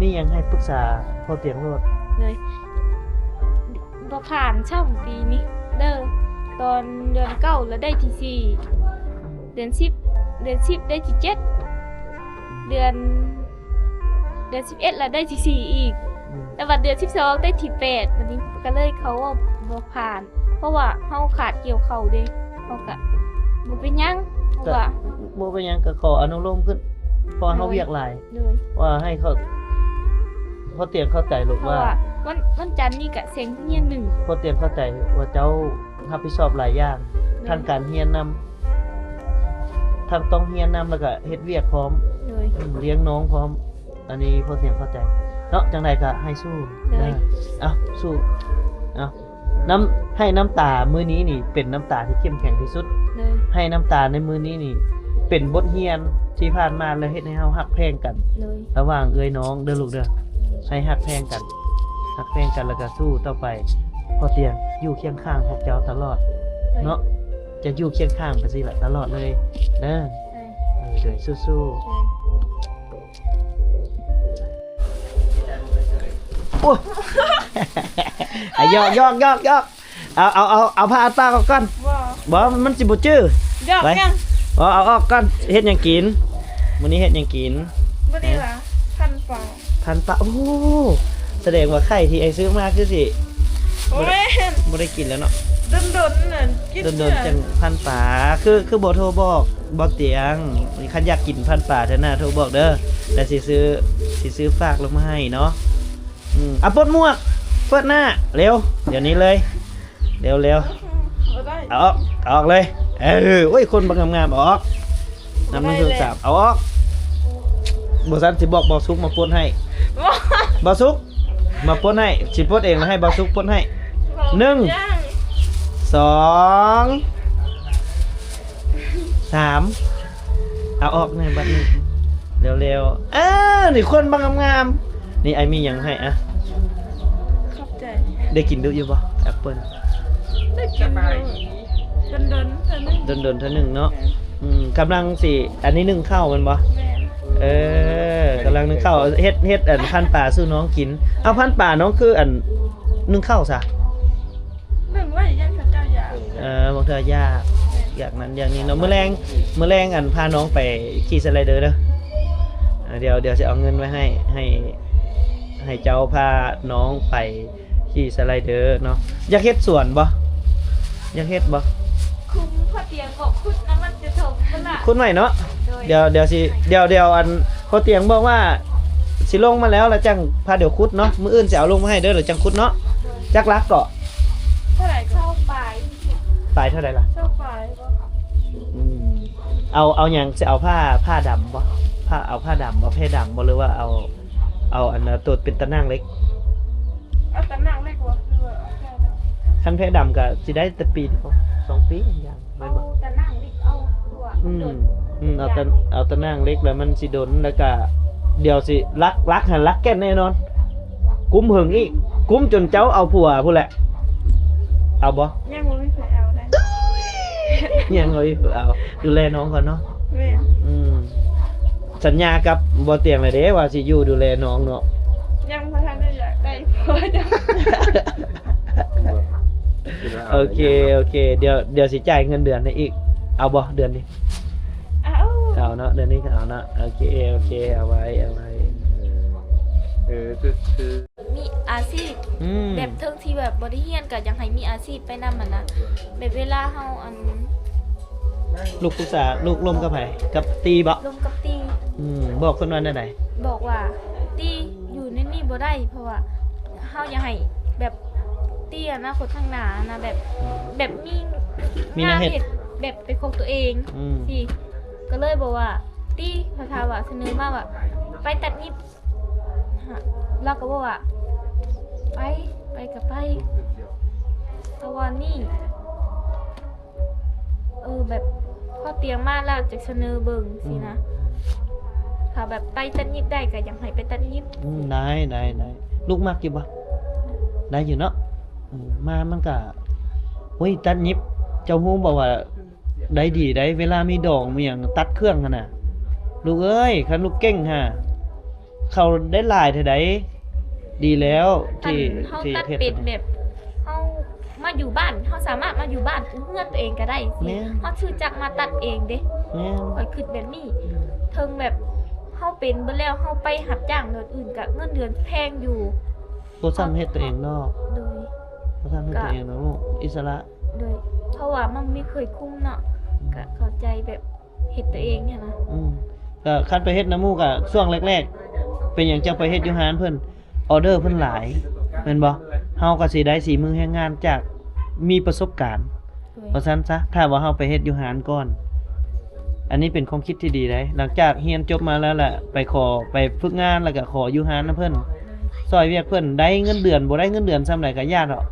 ມີຫຍັງໃຫ້ປຶກສາພໍ່ຕຽງໂລດ ໂດຍ ບໍ່ຜ່ານຊ່ຳປີນີ້ເດີ ຕອນເດືອນເກົ້າລະໄດ້ທີສີ່ ເດືອນສິບ ເດືອນສິບໄດ້ທີເຈັດ ເດືອນ ເດືອນສິບເອັດລະໄດ້ທີສີ່ອີກ ອືມ ແຕ່ວ່າເດືອນສິບສອງໄດ້ທີແປດ ບັດນີ້ກໍເລີຍເຂົາວ່າບໍ່ຜ່ານ ເພາະວ່າເຮົາຂາດກ່ຽວເຂົ້າເດ້ ເຮົາກະບໍ່ເປັນຫຍັງ ເພາະວ່າ ບໍ່ເປັນຫຍັງ ກໍຂໍອະນຸໂລມຂຶ້ນ ເພາະວ່າເຮົາ ໂດຍ ວຽກຫຼາຍ ໂດຍ ວ່າໃຫ້ເຂົາ ພໍ່ຕຽງເຂົ້າໃຈລູກ ເພາະວ່າ ວ່າວັນ ວັນຈັນນີ້ກະເສັງຮຽນໜຶ່ງ ພໍ່ຕຽງເຂົ້າໃຈວ່າເຈົ້າຮັບຜິດຊອບຫຼາຍຢ່າງ ໂດຍ ທັງການຮຽນນຳ ທັງຕ້ອງຮຽນນຳ ແລ້ວກະເຮັດວຽກພ້ອມ ໂດຍ ອືມ ລ້ຽງນ້ອງພ້ອມ ອັນນີ້ພໍ່ຕຽງເຂົ້າໃຈເນາະ ຈັ່ງໃດກະໃຫ້ສູ້ ໂດຍ ເດີ ເອົາສູ້ ເອົາ ນ້ຳ ໃຫ້ນ້ຳຕາມື້ນີ້ນີ້ເປັນນ້ຳຕາທີ່ເຂັ້ມແຂງທີ່ສຸດ ໂດຍ ໃຫ້ນ້ຳຕາໃນມື້ນີ້ນີ້ເປັນບົດຮຽນທີ່ຜ່ານມາ ແລ້ວເຮັດໃຫ້ເຮົາຮັກແພງກັນ ໂດຍ ລະຫວ່າງເອື້ອຍນ້ອງເດີລູກເດີ ໃຫ້ຮັກແພງກັນ ຮັກແພງກັນ ແລ້ວກະສູ້ຕໍ່ໄປ ພໍ່ຕຽງຢູ່ຄຽງຂ້າງພວກເຈົ້າຕະຫຼອດ ໂດຍ ເນາະ ຈະຢູ່ຄຽງຂ້າງໄປຊີ້ລະຕະຫຼອດເລີຍເດີ ໂດຍ ເອີ ໂດຍ ສູ້ໆ ໂດຍ. ໂອ້ຍ ອ່ະ ຢອກໆໆໆ ເອົາ ເອົາ ເອົາ ເອົາຜ້າອັດປາກອອກກ່ອນ ບໍ່ ບໍ່ ມັນຊິບໍ່ຈື່ ຢອກ ໄປ ຫຍັງ ບໍ່ ເອົາອອກກ່ອນ ເຮັດຫຍັງກິນ? ມື້ນີ້ເຮັດຫຍັງກິນ? ມື້ນີ້ຫວາ ພັນປາ ພັນປາ ໂອ້ ສະແດງວ່າໄຂ່ທີ່ອ້າຍຊື້ມາຄືຊິ ບໍ່ແມ່ນ ບໍ່ໄດ້ກິນແລ້ວເນາະ ດົນໆ ນັ້ນກິນ ດົນໆ ເທື່ອ ຈັ່ງພັນປາ ຄື ຄືບໍ່ໂທບອກ ບໍ່ຕຽງ ຄັນຢາກກິນພັນປາເທື່ອໜ້າໂທບອກເດີ ແລ້ວຊິຊື້ ຊິຊື້ຝາກລົງມາໃຫ້ເນາະ ອືມ ເອົາປົດໝວກ ເປີດໜ້າ ເລັວ ດຽວນີ້ເລີຍ ເລັວໆ ບໍ່ໄດ້ ເອົາອອກ ເອົາອອກເລີຍ ເອີ ໂອ້ຍ ຄົນບັກງາມໆ ເອົາອອກ ນັບໜຶ່ງ ສອງ ສາມ ເອົາອອກ ບໍ່ຊັ້ນຊິບອກບ່າວສຸກມາປົດໃຫ້ ບໍ່ ບ່າວສຸກ ມາປົດໃຫ້ ຊິປົດເອງ ແລ້ວໃຫ້ບ່າວສຸກປົດໃຫ້ ບໍ່ ໜຶ່ງ ຢ່າງ ສອງ ສາມ ເອົາອອກແດ່ບັດນີ້ ເລັວໆ ເອີ ນີ້ຄົນບັກງາມໆ ນີ້ອ້າຍມີຫຍັງໃຫ້ ອະ ຂອບໃຈ ໄດ້ກິນດຸຢູ່ບໍ່ແອັບເປິ້ນ? ໄດ້ກິນຢູ່ ດົນໆ ເທື່ອໜຶ່ງ ດົນໆ ເທື່ອໜຶ່ງເນາະ ແມ່ນ ອືມ ກຳລັງຊິ ອັນນີ້ໜຶ້ງເຂົ້າແມ່ນບໍ່? ແມ່ນ ເອີ ກຳລັງໜຶ້ງເຂົ້າ ເຮັດ ເຮັດອັນພັນປາສູ່ນ້ອງກິນ ເອົາ ພັນປານ້ອງຄືອັນໜຶ້ງເຂົ້າຊະ? ໜຶ້ງໄວ້ຢ້ານເຂົາເຈົ້າຢາກ ເອີ ບາງເທື່ອຢາກ ແມ່ນ ຢາກນັ້ນຢາກນີ້ເນາະ ມື້ແລງ ມື້ແລງ ອັນ ພານ້ອງໄປຂີ່ສະໄລເດີເດີ ເອີ ດຽວ ດຽວຊິເອົາເງິນໄວ້ໃຫ້ ໃຫ້ ໃຫ້ເຈົ້າພານ້ອງໄປຂີ່ສະໄລເດີເນາະ ຢາກເຮັດສວນບໍ່? ຢາກເຮັດບໍ່? ຄຸມພໍ່ຕຽງບອກຂຸດນ້ຳມັນຈະຖົມພຸ້ນລະ ຂຸດໄວ້ເນາະ ໂດຍ ດຽວ ດຽວຊິ ດຽວ ດຽວ ອັນ ພໍ່ຕຽງບອກວ່າຊິລົງມາແລ້ວ ແລ້ວຈັ່ງພາດຽວຂຸດເນາະ ມື້ອື່ນຊິເອົາລົງມາໃຫ້ເດີ ແລ້ວຈັ່ງຂຸດເນາະ ໂດຍ ຈັກຫຼັກເກາະ? ເທົ່າໃດເກາະ? ຊາວປາຍ ປາຍເທົ່າໃດລະ? ຊາວປາຍບໍ່? ອືມ ເອົາ ເອົາຫຍັງ ຊິເອົາຜ້າ ຜ້າດຳບໍ່? ຜ້າ ເອົາຜ້າດຳບໍ່? ແພດຳບໍ່? ຫຼືວ່າເອົາ ເອົາອັນໂຕເປັນຕາໜ່າງເຫຼັກ? ເອົາຕາໜ່າງເຫຼັກບໍ່? ຫຼືວ່າເອົາແພດຳ? ຄັນແພດຳກໍຊິໄດ້ແຕ່ປີດຽວ ສອງປີຢ່າງ ເອົາແມ່ນບໍ່? ຕາໜ່າງເຫຼັກ ເອົາຕົວ ອືມ ອືມ ເອົາຕາ ເອົາຕາໜ່າງເຫຼັກແລ້ວມັນຊິດົນ ແລ້ວກະດຽວຊິລັກ ລັກຫັ້ນລັກແກ່ນແນ່ນອນ ກຸ້ມເຫິງອີກ ກຸ້ມຈົນເຈົ້າເອົາຜົວພຸ້ນແຫຼະ ເອົາບໍ່? ຍັງບໍ່ມີໃຜເອົາໄດ໋ ຍັງບໍ່ມີຜູ້ເອົາ ດູແລນ້ອງກ່ອນເນາະ ແມ່ນ ອືມ ສັນຍາກັບບໍ່ຕຽງແລ້ວເດ້ວ່າຊິຢູ່ດູແລນ້ອງເນາະ ຍັງບໍ່ທັນໄດ້ຢາກໄດ້ ໂອເຄ ໂອເຄ ດຽວ ດຽວຊິຈ່າຍເງິນເດືອນໃຫ້ອີກ ເອົາບໍ່ເດືອນນີ້? ເອົາ ເອົາເນາະ ເດືອນນີ້ກໍເອົາເນາະ ໂອເຄ ໂອເຄ ເອົາໄວ້ ເອົາໄວ້ ເອີ ຄື ຄື ມີອາຊີບ ອືມ ແບບເຖິງທີ່ແບບບໍ່ໄດ້ຮຽນກໍຢາກໃຫ້ມີອາຊີບໄປນຳຫັ້ນນະ ແບບເວລາເຮົາ ອັນ ລູກປຶກສາ ລູກລົມກັບໃຜ? ກັບຕີບໍ? ລົມກັບຕີ ອືມ ບອກເພິ່ນວ່າແນວໃດ? ບອກວ່າ ຕີຢູ່ໃນນີ້ບໍ່ໄດ້ ເພາະວ່າເຮົາຢາກໃຫ້ແບບ ຕີອະນາຄົດຂ້າງໜ້ານະ ແບບ ອືມ ແບບມີ ມີງານເຮັດ ງານເຮັດແບບເປັນຂອງຕົວເອງ ອືມ ຊີ້ ກໍເລີຍບອກວ່າ ຕີ ເຂົາຖາມວ່າ ສະເໜີມາວ່າ ໄປຕັດຫຍິບ ລາວກໍບອກວ່າ ໄປ ໄປກໍໄປ ປະມານນີ້ ເອີ ແບບພໍຕຽງມາແລ້ວຈະສະເໜີເບິ່ງ ອືມ ຊີ້ນະ ຖ້າແບບໄປຕັດຫຍິບໄດ້ກໍຢາກໃຫ້ໄປຕັດຫຍິບ ອືມ ໄດ້ ໄດ້ ໄດ້ ລູກມັກຢູ່ບໍ່? ໄດ້ຢູ່ເນາະ ເອີ ມາມັນກະ ໂອ້ຍ ຕັດຫຍິບ ເຈົ້າຮູ້ບໍ່ວ່າ ໄດ້ດີໄດ໋ ເວລາມີດອງມີຫຍັງຕັດເຄື່ອງຫັ້ນນະ ລູກເອີຍ ຄັນລູກເກັ່ງຫາ ເຂົາໄດ້ຫຼາຍເທື່ອໃດ ດີແລ້ວ ຄັນ ທີ່ ເຮົາ ທີ່ ເຮັດເປັນແບບ ເຮົາມາຢູ່ບ້ານ ເຮົາສາມາດມາຢູ່ບ້ານເຮືອນຕົວເອງກໍໄດ້ ແມ່ນ ເຮົາຊື້ຈັກມາຕັດເອງເດ້ ແມ່ນ ຂ້ອຍຄິດແບບນີ້ ອືມ ເຖິງແບບເຮົາເປັນເບິດແລ້ວ ເຮົາໄປຮັບຈ້າງເດືອນອື່ນກໍເງິນເດືອນແພງຢູ່ ບໍ່ສ່ຳເຮັດຕົວເອງດອກ ໂດຍ ບໍ່ສ່ຳເຮັດຕົວເອງດອກລູກ ອິດສະຫຼະ ໂດຍ ເພາະວ່າມັນມີເຄີຍຄຸມເນາະ ອືມ ກໍເຂົ້າໃຈແບບເຮັດຕົວເອງຫັ້ນນະ ອືມ ກໍຄັນໄປເຮັດນຳໝູ່ກໍຊ່ວງແລກໆ ເປັນຫຍັງຈັ່ງໄປເຮັດຢູ່ຮ້ານເພິ່ນ ອອເດີເພິ່ນຫຼາຍ ແມ່ນບໍ່? ເຮົາກໍຊິໄດ້ສີມືແຮງງານຈາກມີປະສົບການ ໂດຍ ວ່າຊັ້ນຊະ ຖ້າວ່າເຮົາໄປເຮັດຢູ່ຮ້ານກ່ອນ ອັນນີ້ເປັນຄວາມຄິດທີ່ດີເດ້ ຫຼັງຈາກຮຽນຈົບມາແລ້ວລະ ໄປຂໍ ໄປຝຶກງານ ແລ້ວກໍຂໍຢູ່ຮ້ານນຳເພິ່ນ ໂດຍ ຊ່ອຍວຽກເພິ່ນ ໄດ້ເງິນເດືອນ ບໍ່ໄດ້ເງິນເດືອນສ່ຳໃດກໍຢ່າເນາະ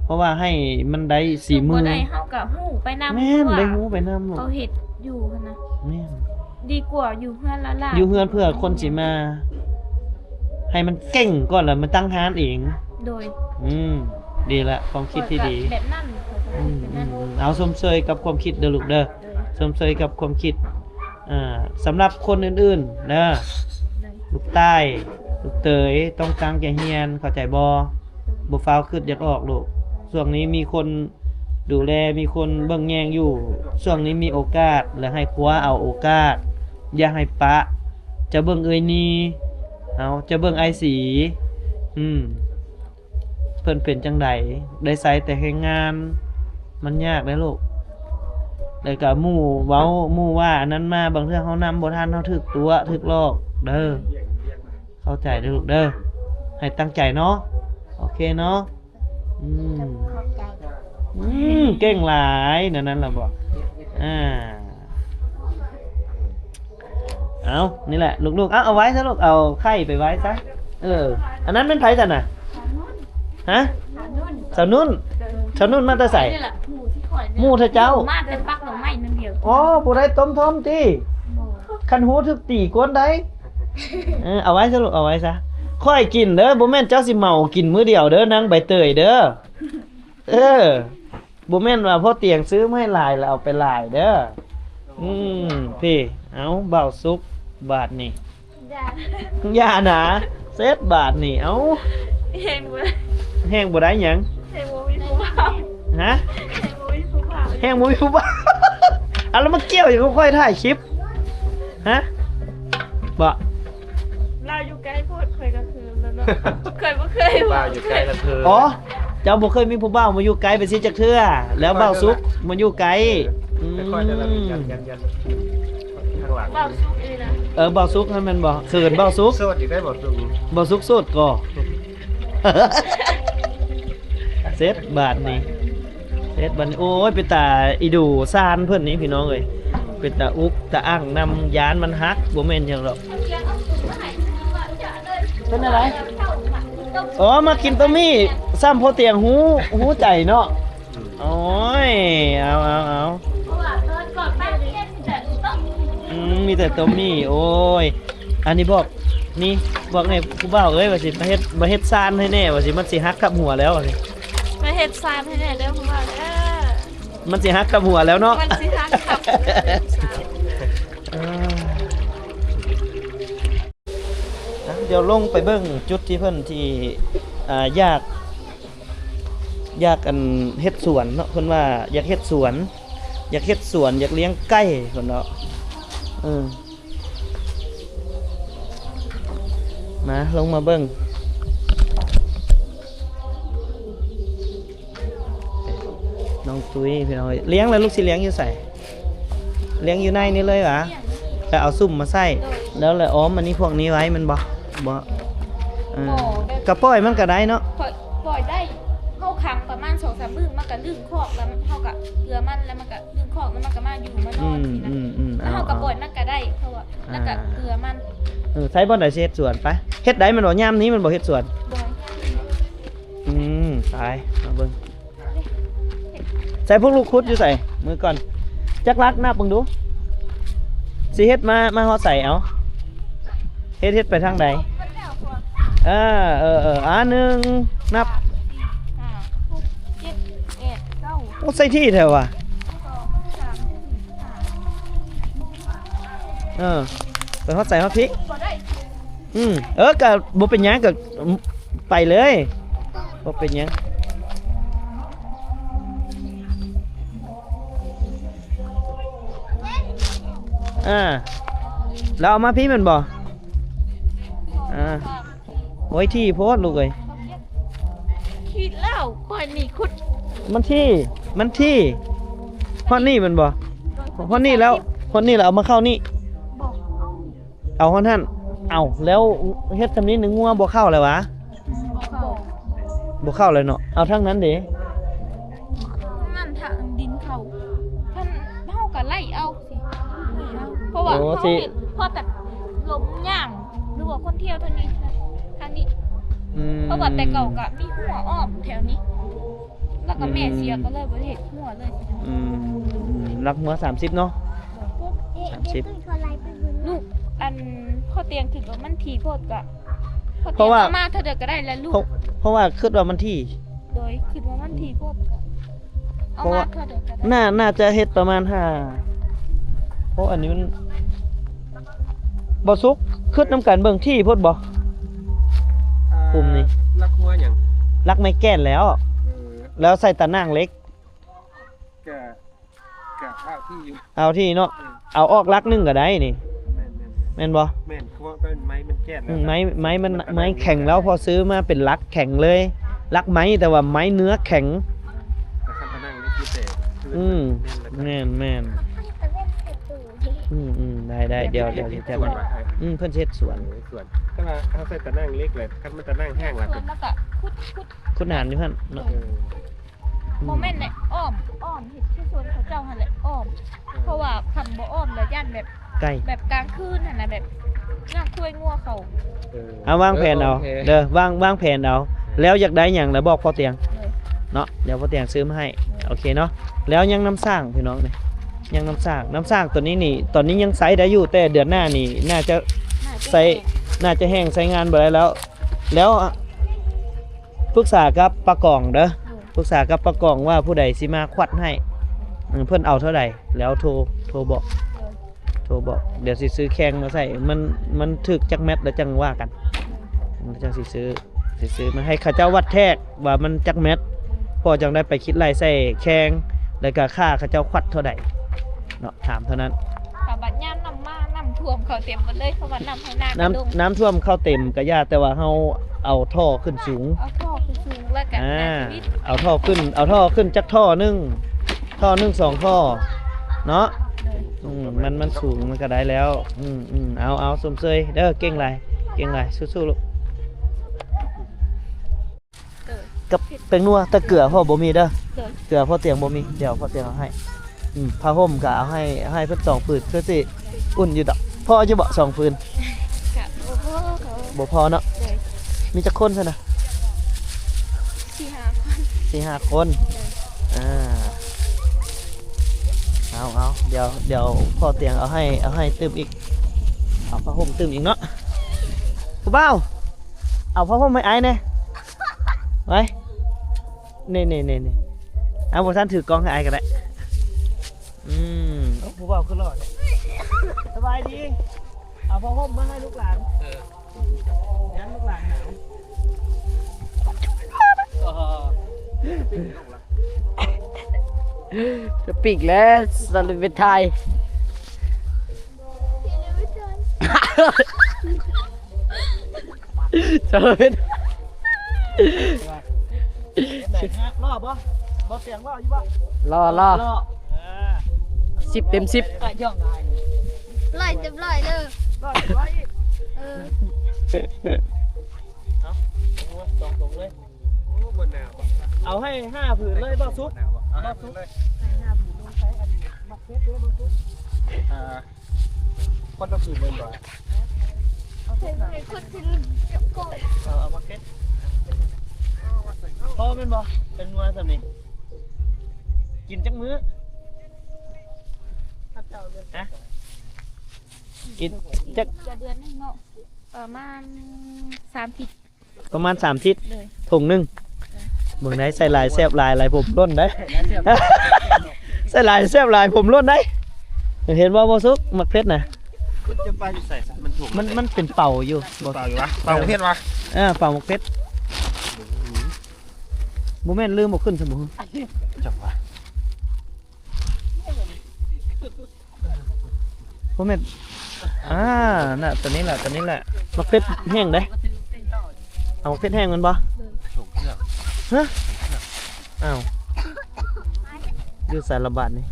ເພາະວ່າໃຫ້ມັນໄດ້ສີມື ບໍ່ໄດ້ເຮົາກໍຮູ້ໄປນຳ ແມ່ນ ໄດ້ຮູ້ໄປນຳ ເຂົາເຮັດຢູ່ຫັ້ນນະ ແມ່ນ ດີກວ່າຢູ່ເຮືອນລ້າໆ ຢູ່ເຮືອນເພື່ອຄົນຊິມາ ໃຫ້ມັນເກັ່ງກ່ອນ ແລ້ວມາຕັ້ງຮ້ານເອງ ໂດຍ ອືມ ດີລະ ຄວາມຄິດທີ່ດີ ແບບນັ້ນ ອືມ ແບບນັ້ນ ອືມ ເອົາ ຊົມເຊີຍກັບຄວາມຄິດເດີລູກເດີ ໂດຍ ຊົມເຊີຍກັບຄວາມຄິດ ອ່າ ສຳລັບຄົນອື່ນໆເດີ ໂດຍ ລູກໃຕ້ ລູກເຕີຍ ຕ້ອງຕັ້ງໃຈຮຽນ ເຂົ້າໃຈບໍ່? ໂດຍ ບໍ່ຟ້າວຄິດຢາກອອກລູກ ຊ່ວງນີ້ມີຄົນ ດູແລມີຄົນເບິ່ງແຍງຢູ່ ຊ່ວງນີ້ມີໂອກາດ ແລະ ໃຫ້ຄວ້າເອົາໂອກາດ ຢ່າໃຫ້ປະ ຈະເບິ່ງເອື້ອຍນີ ເອົາ ຈະເບິ່ງອ້າຍສີ ອືມ ເພິ່ນເປັນຈັ່ງໃດ ໄດ້ໃຊ້ແຕ່ແຮງງານ ມັນຍາກເດ້ລູກ ແລ້ວກະໝູ່ເວົ້າ ໝູ່ວ່າອັນນັ້ນມາ ບາງເທື່ອເຮົານຳບໍ່ທັນ ເຮົາຖືກຕົວະ ຖືກຫຼອກເດີ ເຂົ້າໃຈເດີລູກເດີ ໃຫ້ຕັ້ງໃຈເນາະ ໂອເຄເນາະ. ອືມ ຂອບໃຈ ອືມ ເກັ່ງຫຼາຍ ແນວນັ້ນລະບໍ? ອ່າ ເອົາ ນີ້ແຫຼະ ລູກໆ ເອົາ ເອົາໄວ້ຊະລູກ ເອົາໄຂ່ໄປໄວ້ຊະ ເອີ ອັນນັ້ນແມ່ນໃຜຊັ້ນນະ? ຮະ? ສາວນຸ້ນ ສາວນຸ້ນ ເອີ ສາວນຸ້ນມາແຕ່ໃສ? ນີ້ແຫຼະ ໝູ່ທີ່ຂ້ອຍນີ້ ໝູ່ເທື່ອເຈົ້າ ມາແຕ່ປັກດອກໄມ້ນັ້ນດຽວ ໂອ້ ຜູ້ໃດຕົ້ມທອມຕິ? ບໍ່ ຄັນຮູ້ຖືກຕີກົ້ນໄດ໋. ເອີ ເອົາໄວ້ຊະລູກ ເອົາໄວ້ຊະ ຂ້ອຍກິນເດີ ບໍ່ແມ່ນເຈົ້າຊິເມົາກິນມື້ດຽວເດີ ນາງໃບເຕີຍເດີ ເອີ ບໍ່ແມ່ນວ່າພໍ່ຕຽງຊື້ມາໃຫ້ຫຼາຍແລ້ວເອົາໄປຫຼາຍເດີ ອືມ ພີ້ ເອົາ ບ່າວສຸກ ບາດນີ້ ຢ່ານະ ຢ່ານະ ເສັດບາດນີ້ ເອົາ ແຮງບໍ່ ແຮງບໍ່ໄດ້ຫຍັງ ແຮງບໍ່ມີຜູ້ບ່າວ ຮະ ແຮງບໍ່ມີຜູ້ບ່າວ ແຮງບໍ່ມີຜູ້ບ່າວ ເອົາ ແລ້ວມາກ່ຽວຫຍັງກັບຂ້ອຍຖ່າຍຄລິບ ຮະ ບໍ່ ລາວຢູ່ໃກ້ໂພດ ຂ້ອຍກໍຄືແບບວ່າ ຂ້ອຍບໍ່ເຄີຍ ບ່າວຢູ່ໃກ້ລະເຄີຍ ອໍ ເຈົ້າບໍ່ເຄີຍມີຜູ້ບ່າວມາຢູ່ໃກ້ປານຊີ້ຈັກເທື່ອ ແລ້ວບ່າວສຸກມາຢູ່ໃກ້ ເອີ ອືມ ຂ້ອຍນັ້ນລະ ຍັນ ຍັນ ຍັນ ທາງຫຼັງ ບ່າວສຸກເອີຍນະ ເອີ ບ່າວສຸກຫັ້ນແມ່ນບໍ່ ເຂີນບ່າວສຸກ ໂສດອີກໄດ໋ບ່າວສຸກ ບ່າວສຸກໂສດກໍ ເສັດບາດນີ້ ເສັດບາດນີ້ ໂອ້ຍ ເປັນຕາອີດູຊານເພິ່ນນີ້ພີ່ນ້ອງເອີຍ ເປັນຕາອຸກຕາອັ່ງນຳ ຢ້ານມັນຫັກ ບໍ່ແມ່ນຫຍັງດອກ ເປັນແນວໃດ? ອໍ ມາກິນຕົ້ມໝີ່ ຊ້ຳພໍ່ຕຽງຮູ້ ຮູ້ໃຈເນາະ ອືມ ໂອ້ຍ ເອົາ ເອົາ ເອົາ ອືມ ມີແຕ່ຕົ້ມໝີ່ ໂອ້ຍ ອັນນີ້ບອກ ນີ້ ບອກແດ່ຜູ້ບ່າວເອີຍ ວ່າຊິມາເຮັດ ມາເຮັດຊານໃຫ້ແດ່ ວ່າຊິ ມັນຊິຫັກກັບຫົວແລ້ວ ວ່າຊິ ມາເຮັດຊານໃຫ້ແດ່ເດີຜູ້ບ່າວເດີ ມັນຊິຫັກກັບຫົວແລ້ວເນາະ ມັນຊິຫັກກັບຫົວແລ້ວ ເອີ ອ່ະ ດຽວລົງໄປເບິ່ງຈຸດທີ່ເພິ່ນທີ່ ອ່າ ຢາກ ຢາກ ອັນ ເຮັດສວນເນາະ ເພິ່ນວ່າຢາກເຮັດສວນ ຢາກເຮັດສວນ ຢາກລ້ຽງໄກ່ ເພິ່ນເນາະ ເອີ. ມາ ລົງມາເບິ່ງ ນ້ອງຕຸ້ຍພີ່ນ້ອງເອີຍ ລ້ຽງແລ້ວລູກ ຊິລ້ຽງຢູ່ໃສ? ລ້ຽງຢູ່ໃນນີ້ເລີຍຫວາ? ແລ້ວເອົາສຸ່ມມາໃສ່ ໂດຍ ແລ້ວລະອ້ອມອັນນີ້ພວກນີ້ໄວ້ແມ່ນບໍ່? ບໍ່ ເອີ ບໍ່ ແບບ ກະປ່ອຍມັນກະໄດ້ເນາະ ປ່ອຍ ປ່ອຍໄດ້ ເຮົາຂັງປະມານສອງສາມມື້ ມັນກະດຶງຄອກ ແລ້ວເຮົາກະເກືອມັນ ແລ້ວມັນກະດຶງຄອກ ແລ້ວມັນກະມາຢູ່ມານອນ ອືມ ຊີ້ນະ ອືມ ອືມ ແລ້ວເຮົາກະ ເອົາ ປ່ອຍມັນກະໄດ້ ເພາະວ່າ ອ່າ ແລ້ວກະເກືອມັນ ເອີ ໃຊ້ບ່ອນໃດຊິເຮັດສວນ? ໄປ ເຮັດໄດ້ແມ່ນບໍ່? ຍາມນີ້ແມ່ນບໍ່ເຮັດສວນ? ບໍ່ ອືມ ໄປ ມາເບິ່ງ ໃສ່ພວກລູກຂຸດຢູ່ໃສ? ມື້ກ່ອນ ຈັກຫຼັກນັບເບິ່ງດູ ຊິເຮັດມາ ມາຮອດໃສ? ເອົາ ເຮັດ ເຮັດໄປທາງໃດ? ເອີ ເອີ ເອີ ອ່າ ໜຶ່ງ ນັບ ຫ້າ ຫົກ ເຈັດ ແປດ ເກົ້າ ໂອ້ ໃສ່ທີ່ແທ້ຫວາ? ເອີ ໄປຮອດໃສ? ຮອດພີ້ ບໍ່ໄດ້ ອືມ ເອີ ກະບໍ່ເປັນຫຍັງ ກະໄປເລີຍ ບໍ່ເປັນຫຍັງ ອ່າ ແລ້ວເອົາມາພີ້ແມ່ນບໍ່? ອ່າ ໂອ້ຍ ຖີ່ໂພດລູກເອີຍ ຄິດແລ້ວ ຂ້ອຍນີ້ຂຸດ ມັນຖີ່ ມັນຖີ່ ຮອດນີ້ແມ່ນບໍ່? ຮອດນີ້ແລ້ວ ຮອດນີ້ແລ້ວເອົາມາເຂົ້ານີ້ ບໍ່ ເອົາ ເອົາຮອດຫັ້ນ ເອົາ ແລ້ວເຮັດຊ່ຳນີ້ ງົວບໍ່ເຂົ້າແລ້ວຫວາ? ບໍ່ເຂົ້າ ບໍ່ເຂົ້າແລ້ວເນາະ ເອົາທາງນັ້ນເດ ທາງນັ້ນທາງດິນເຂົາ ທ່ານ ເຮົາກະໄລ່ເອົາ ເພາະວ່າ ໂອ້ ເຮົາ ຊິ ເຫັນພໍແຕ່ລົມຍ່າງ ຫຼືວ່າຄົນທ່ຽວທາງນີ້ ທາງນີ້ ອືມ ເພາະວ່າແຕ່ເກົ່າກະມີຮົ້ວອ້ອມແຖວນີ້ ແລ້ວກໍແມ່ເສຍ ອືມ ກໍເລີຍບໍ່ໄດ້ເຮັດຮົ້ວເລີຍ ອືມ ຫຼັກຮົ້ວສາມສິບເນາະ ສາມສິບ ລູກ ອັນ ພໍ່ຕຽງຄິດວ່າມັນຖີ່ໂພດ ກໍ ເພາະວ່າ ເອົາມາເທື່ອດຽວກໍໄດ້ແຫຼະລູກ ເພາະ ເພາະວ່າຄິດວ່າມັນຖີ່ ໂດຍ ຄິດວ່າມັນຖີ່ໂພດ ເອົາມາເທື່ອດຽວກໍໄດ້ ໜ້າ ໜ້າຈະເຮັດປະມານຫ້າ ໂອ້ ອັນນີ້ມັນ ບໍ່ສຸກ ຄິດນຳກັນເບິ່ງ ຖີ່ໂພດບໍ່? ອ່າ ກຸ່ມນີ້ ຫຼັກຫົວຫຍັງ? ຫຼັກໄມ້ແກ່ນແລ້ວ ເອີ ແລ້ວໃສ່ຕາໜ່າງເຫຼັກ ກະ ກະເອົາທີ່ຢູ່ ເອົາທີ່ເນາະ ເອີ ເອົາອອກຫຼັກໜຶ່ງກໍໄດ້ນີ້ ແມ່ນໆໆ ແມ່ນບໍ່? ແມ່ນ ເພາະວ່າໄມ້ມັນແກ່ນແລ້ວ ອືມ ໄມ້ ໄມ້ມັນ ໄມ້ແຂງແລ້ວ ພໍຊື້ມາເປັນຫຼັກແຂງເລີຍ ຫຼັກໄມ້ ແຕ່ວ່າໄມ້ເນື້ອແຂງ ແຕ່ຄັນຕາໜ່າງເຫຼັກຢູ່ແຕ່ ອືມ ແມ່ນໆ ອືມໆ ໄດ້ໆ ດຽວ ດຽວຊິຈັດໃຫ້ ອືມ ເພິ່ນຊິເຮັດສວນ ເອີ ສວນ ແຕ່ວ່າເຮົາໃສ່ຕາໜ່າງເຫຼັກແຫຼະ ຄັນມັນຕາໜ່າງແຫ້ງລະ ແລ້ວກໍຂຸດ ຂຸດ ຂຸດໜານຢູ່ຫັ້ນເນາະ ເອີ ບໍ່ແມ່ນແຫຼະ ອ້ອມ ອ້ອມ ເຮັດຄືສວນເຂົາເຈົ້າຫັ້ນແຫຼະ ອ້ອມ ເອີ ເພາະວ່າຄັນບໍ່ອ້ອມລະຢ້ານແບບ ໄກ່ ແບບກາງຄືນຫັ້ນນະ ແບບຍ່າງຄວາຍງົວເຂົາ ເອີ ເອົາ ວາງແຜນເອົາ ເອີ ໂອເຄ ເດີ ວາງ ວາງແຜນເອົາ ເອີ ແລ້ວຢາກໄດ້ຫຍັງລະບອກພໍ່ຕຽງ ໂດຍ ເນາະ ດຽວພໍ່ຕຽງຊື້ມາໃຫ້ ໂດຍ ໂອເຄເນາະ ແລ້ວຍັງນ້ຳສ້າງພີ່ນ້ອງນີ້ ຍັງນ້ຳສ້າງ ນ້ຳສ້າງຕົວນີ້ນີ້ ຕອນນີ້ຍັງໃຊ້ໄດ້ຢູ່ ແຕ່ເດືອນໜ້ານີ້ໜ້າຈະ ໜ້າຈະ ໃຊ້ ແຫ້ງ ໜ້າຈະແຫ້ງ ໃຊ້ງານບໍ່ໄດ້ແລ້ວ ແລ້ວ ປຶກສາກັບປ້າກອງເດີ ໂດຍ ປຶກສາກັບປ້າກອງວ່າຜູ້ໃດຊິມາຂວັດໃຫ້ ເອີ ເພິ່ນເອົາເທົ່າໃດ ແລ້ວໂທ ໂທບອກ ໂດຍ ໂທບອກ ດຽວຊິຊື້ແຂ້ງມາໃສ່ ມັນ ມັນຖືກຈັກແມັດແລ້ວຈັ່ງວ່າກັນ ໂດຍ ແລ້ວຈັ່ງຊິຊື້ ຊິຊື້ມາໃຫ້ເຂົາເຈົ້າວັດແທກວ່າມັນຈັກແມັດ ໂດຍ ພໍຈັ່ງໄດ້ໄປຄິດໄລ່ໃສ່ແຂ້ງ ແລ້ວກໍຄ່າເຂົາເຈົ້າຂວັດເທົ່າໃດ ເນາະ ຖາມເທົ່ານັ້ນ ຖ້າບັດຍາມນ້ຳມາ ນ້ຳຖ້ວມເຂົ້າເຕັມໝົດເລີຍ ເພາະວ່ານ້ຳໄຮ່ນາ ນ້ຳ ກະດົງ ນ້ຳຖ້ວມເຂົ້າເຕັມກະຢ່າ ແຕ່ວ່າເຮົາເອົາທໍ່ຂຶ້ນສູງ ເອົາທໍ່ຂຶ້ນສູງ ແລ້ວກະ ອ່າ ໜ້າຈະວິດ ເອົາທໍ່ຂຶ້ນ ເອົາທໍ່ຂຶ້ນຈັກທໍ່ໜຶ່ງ ທໍ່ໜຶ່ງສອງທໍ່ເນາະ ໂດຍ ອືມ ມັນ ມັນສູງມັນກະໄດ້ແລ້ວ ອືມໆ ເອົາໆ ຊົມເຊີຍເດີ ເກັ່ງຫຼາຍ ເກັ່ງຫຼາຍ ສູ້ໆ ລູກ. ເອີ ກັບແປ້ງນົວ ແຕ່ເກືອພໍ່ບໍ່ມີເດີ ໂດຍ ເກືອພໍ່ຕຽງບໍ່ມີ ດຽວພໍ່ຕຽງເອົາໃຫ້ ອືມ ຜ້າຫົ່ມກໍເອົາໃຫ້ ໃຫ້ເພິ່ນສອງຜືນ ຄືຊິອຸ່ນຢູ່ດອກ ພໍຢູ່ບໍ່ສອງຜືນ? ກະບໍ່ພໍ ບໍ່ພໍເນາະ ໂດຍ ມີຈັກຄົນຊັ້ນນະ? ສີ່ຫ້າຄົນ ສີ່ຫ້າຄົນ ໂດຍ ອ່າ ເອົາໆ ດຽວ ດຽວພໍ່ຕຽງເອົາໃຫ້ ເອົາໃຫ້ຕື່ມອີກ ເອົາຜ້າຫົ່ມຕື່ມອີກເນາະ ຜູ້ບ່າວ ເອົາຜ້າຫົ່ມໃຫ້ອ້າຍແດ່ ໄວ້ ນີ້ໆໆໆ ເອົາ ບໍ່ທັນຖືກ້ອງໃຫ້ອ້າຍກໍໄດ້ ອືມ ໂອ້ ຜູ້ບ່າວຄືຫຼໍ່ແທ້ ສະບາຍດີ ເອົາຜ້າຫົ່ມມາໃຫ້ລູກຫຼານ ເອີ ຢ້ານລູກຫຼານໜາວ ຈະປີກແລ້ວ ສະເລເວນທາຍ ສະເລເວນ ລໍບໍ່? ບໍ່ສຽງລໍຢູ່ບໍ່? ລໍ ລໍ ລໍ ເອີ ສິບເຕັມສິບ ຮ້ອຍເຕັມຮ້ອຍເດີ ຮ້ອຍເຕັມຮ້ອຍອີກ ເອີ ເອົາ ສອງຖົງເລີຍ ເອົາໃຫ້ຫ້າຜືນເລີຍ ບໍ່ສຸກ ບໍ່ສຸກ ໃຫ້ຫ້າຜືນລົງໄປ ອັນໝາກເຜັດເດີ ບໍ່ສຸກ ອ່າ ຄົນລະຜືນແມ່ນບໍ່? ເອົາ ເອົາໝາກເຜັດ ພໍແມ່ນບໍ່? ເປັນງົວສ່ຳນີ້ ກິນຈັກມື້? ຮະ? ກິນຈັກ ເດືອນໜຶ່ງເນາະ ປະມານສາມທິດ ປະມານສາມທິດ ໂດຍ ຖົງໜຶ່ງ ເບິ່ງໄດ໋ ໃສ່ຫຼາຍແຊບຫຼາຍ ຫຼາຍຜົມຫຼົ່ນໄດ໋ ໃສ່ຫຼາຍແຊບຫຼາຍຜົມຫຼົ່ນໄດ໋ ເຫັນບໍ່ ບໍ່ສຸກ ໝາກເຜັດນະ ມັນຈະໄປຢູ່ໃສຊະ ມັນຖົງ ມັນ ມັນເປັນເປົາຢູ່ ເປັນເປົາຢູ່ວະ ເປົາເຜັດວະ ເອີ ເປົາໝາກເຜັດ ບໍ່ແມ່ນລືມເອົາຂຶ້ນຊະບໍ່ ຈັກວະ ບໍ່ແມ່ນ ອ່າ ນະ ຕົວນີ້ແຫຼະ ຕົວນີ້ແຫຼະ ໝາກເຜັດແຫ້ງເດ້ ເອົາໝາກເຜັດແຫ້ງແມ່ນບໍ່? ຮະ? ອ້າວ ຢູ່ໃສລະບາດນີ້?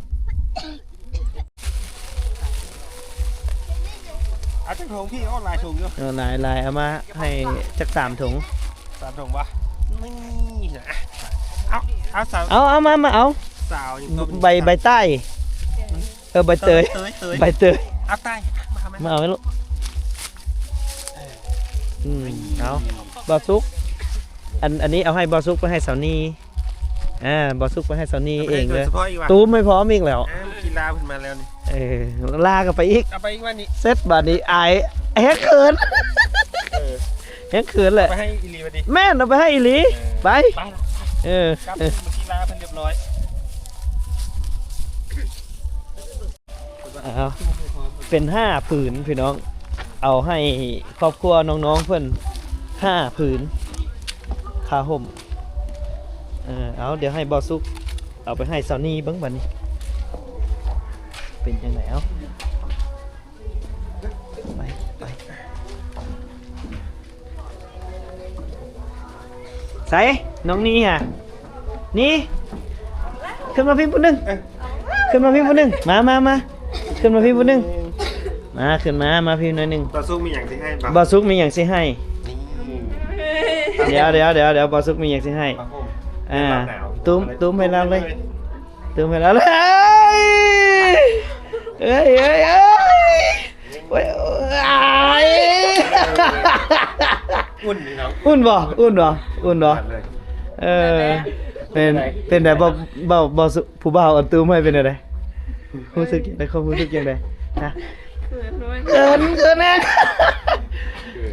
ເອົາຈັກຖົງພີ່? ໂອ້ ຫຼາຍຖົງຢູ່ ເອີ ຫຼາຍໆ ເອົາມາໃຫ້ຈັກສາມຖົງ ສາມຖົງບໍ່? ນີ້ນະ ເອົາ ເອົາສາມ ເອົາ ເອົາມາ ມາເອົາ ສາວ ໃບ ໃບໃຕ້ ເອີ ໃບເຕີຍ ເຕີຍ ເຕີຍ ໃບເຕີຍ ເອົາໃຕ້ ມາເອົາ ມາເອົາໃຫ້ລູກ ເອີ ອືມ ເອົາ ບ່າວສຸກ ອັນ ອັນນີ້ເອົາໃຫ້ບ່າວສຸກ ໄປໃຫ້ສາວນີ ອ່າ ບ່າວສຸກ ໄປໃຫ້ສາວນີເອງເດີ ຕູມໃຫ້ພ້ອມອີກແລ້ວ ອ່າ ກິນລາເພິ່ນມາແລ້ວນີ້ ເອີ ລາກໍໄປອີກ ເອົາໄປອີກວ່ານີ້ ເສັດບາດນີ້ ອາຍ ແຮງເຂີນ ເອີ ແຮງເຂີນແຫຼະ ເອົາໄປໃຫ້ອີ່ຫຼີບາດນີ້ ແມ່ນ ເອົາໄປໃຫ້ອີ່ຫຼີ ເອີ ໄປ ໄປ ເອີ ກັບມາກິນລາເພິ່ນຮຽບຮ້ອຍ ເອົາ ເປັນຫ້າຜືນພີ່ນ້ອງ ເອົາໃຫ້ຄອບຄົວນ້ອງໆເພິ່ນຫ້າຜືນ ຜ້າຫົ່ມ ເອີ ເອົາ ດຽວໃຫ້ບ່າວສຸກເອົາໄປໃຫ້ສາວນີເບິ່ງບາດນີ້ ເປັນຈັ່ງໃດ ເອົາ ໄປ ໄປ ໃສ ນ້ອງນີຫະ? ນີ ຂຶ້ນມາພີ້ຜູ້ໜຶ່ງ ເອີ ຂຶ້ນມາພີ້ຜູ້ໜຶ່ງ ມາ ມາ ມາ ຂຶ້ນມາພີ້ຜູ້ໜຶ່ງ ມາ ຂຶ້ນມາ ມາພີ້ໜ້ອຍໜຶ່ງ ບ່າວສຸກມີຫຍັງຊິໃຫ້ ບ່າວສຸກມີຫຍັງຊິໃຫ້ ນີ້ ດຽວ ດຽວ ດຽວ ດຽວ ບ່າວສຸກມີຫຍັງຊິໃຫ້ ຜ້າຫົ່ມ ອ່າ ຕຸ້ມ ຕຸ້ມໃຫ້ລາວເລີຍ ຕຸ້ມໃຫ້ລາວເລີຍ ເອີຍ ເອີຍ ເອີຍ ເອີຍ ໂອ້ຍ ໂອ້ຍ ອຸ່ນພີ່ນ້ອງ ອຸ່ນບໍ່? ອຸ່ນບໍ່? ອຸ່ນບໍ່? ເອີ ເປັນ ເປັນໃດ ເວົ້າ ເວົ້າ ເວົ້າສູ່ຜູ້ບ່າວອັນຕື່ມໃຫ້ເປັນແນວໃດ? ຮູ້ສຶກຈັ່ງໃດ? ຄວາມຮູ້ສຶກຈັ່ງໃດ? ຮະ? ເຂີນ ເຂີນແຮງ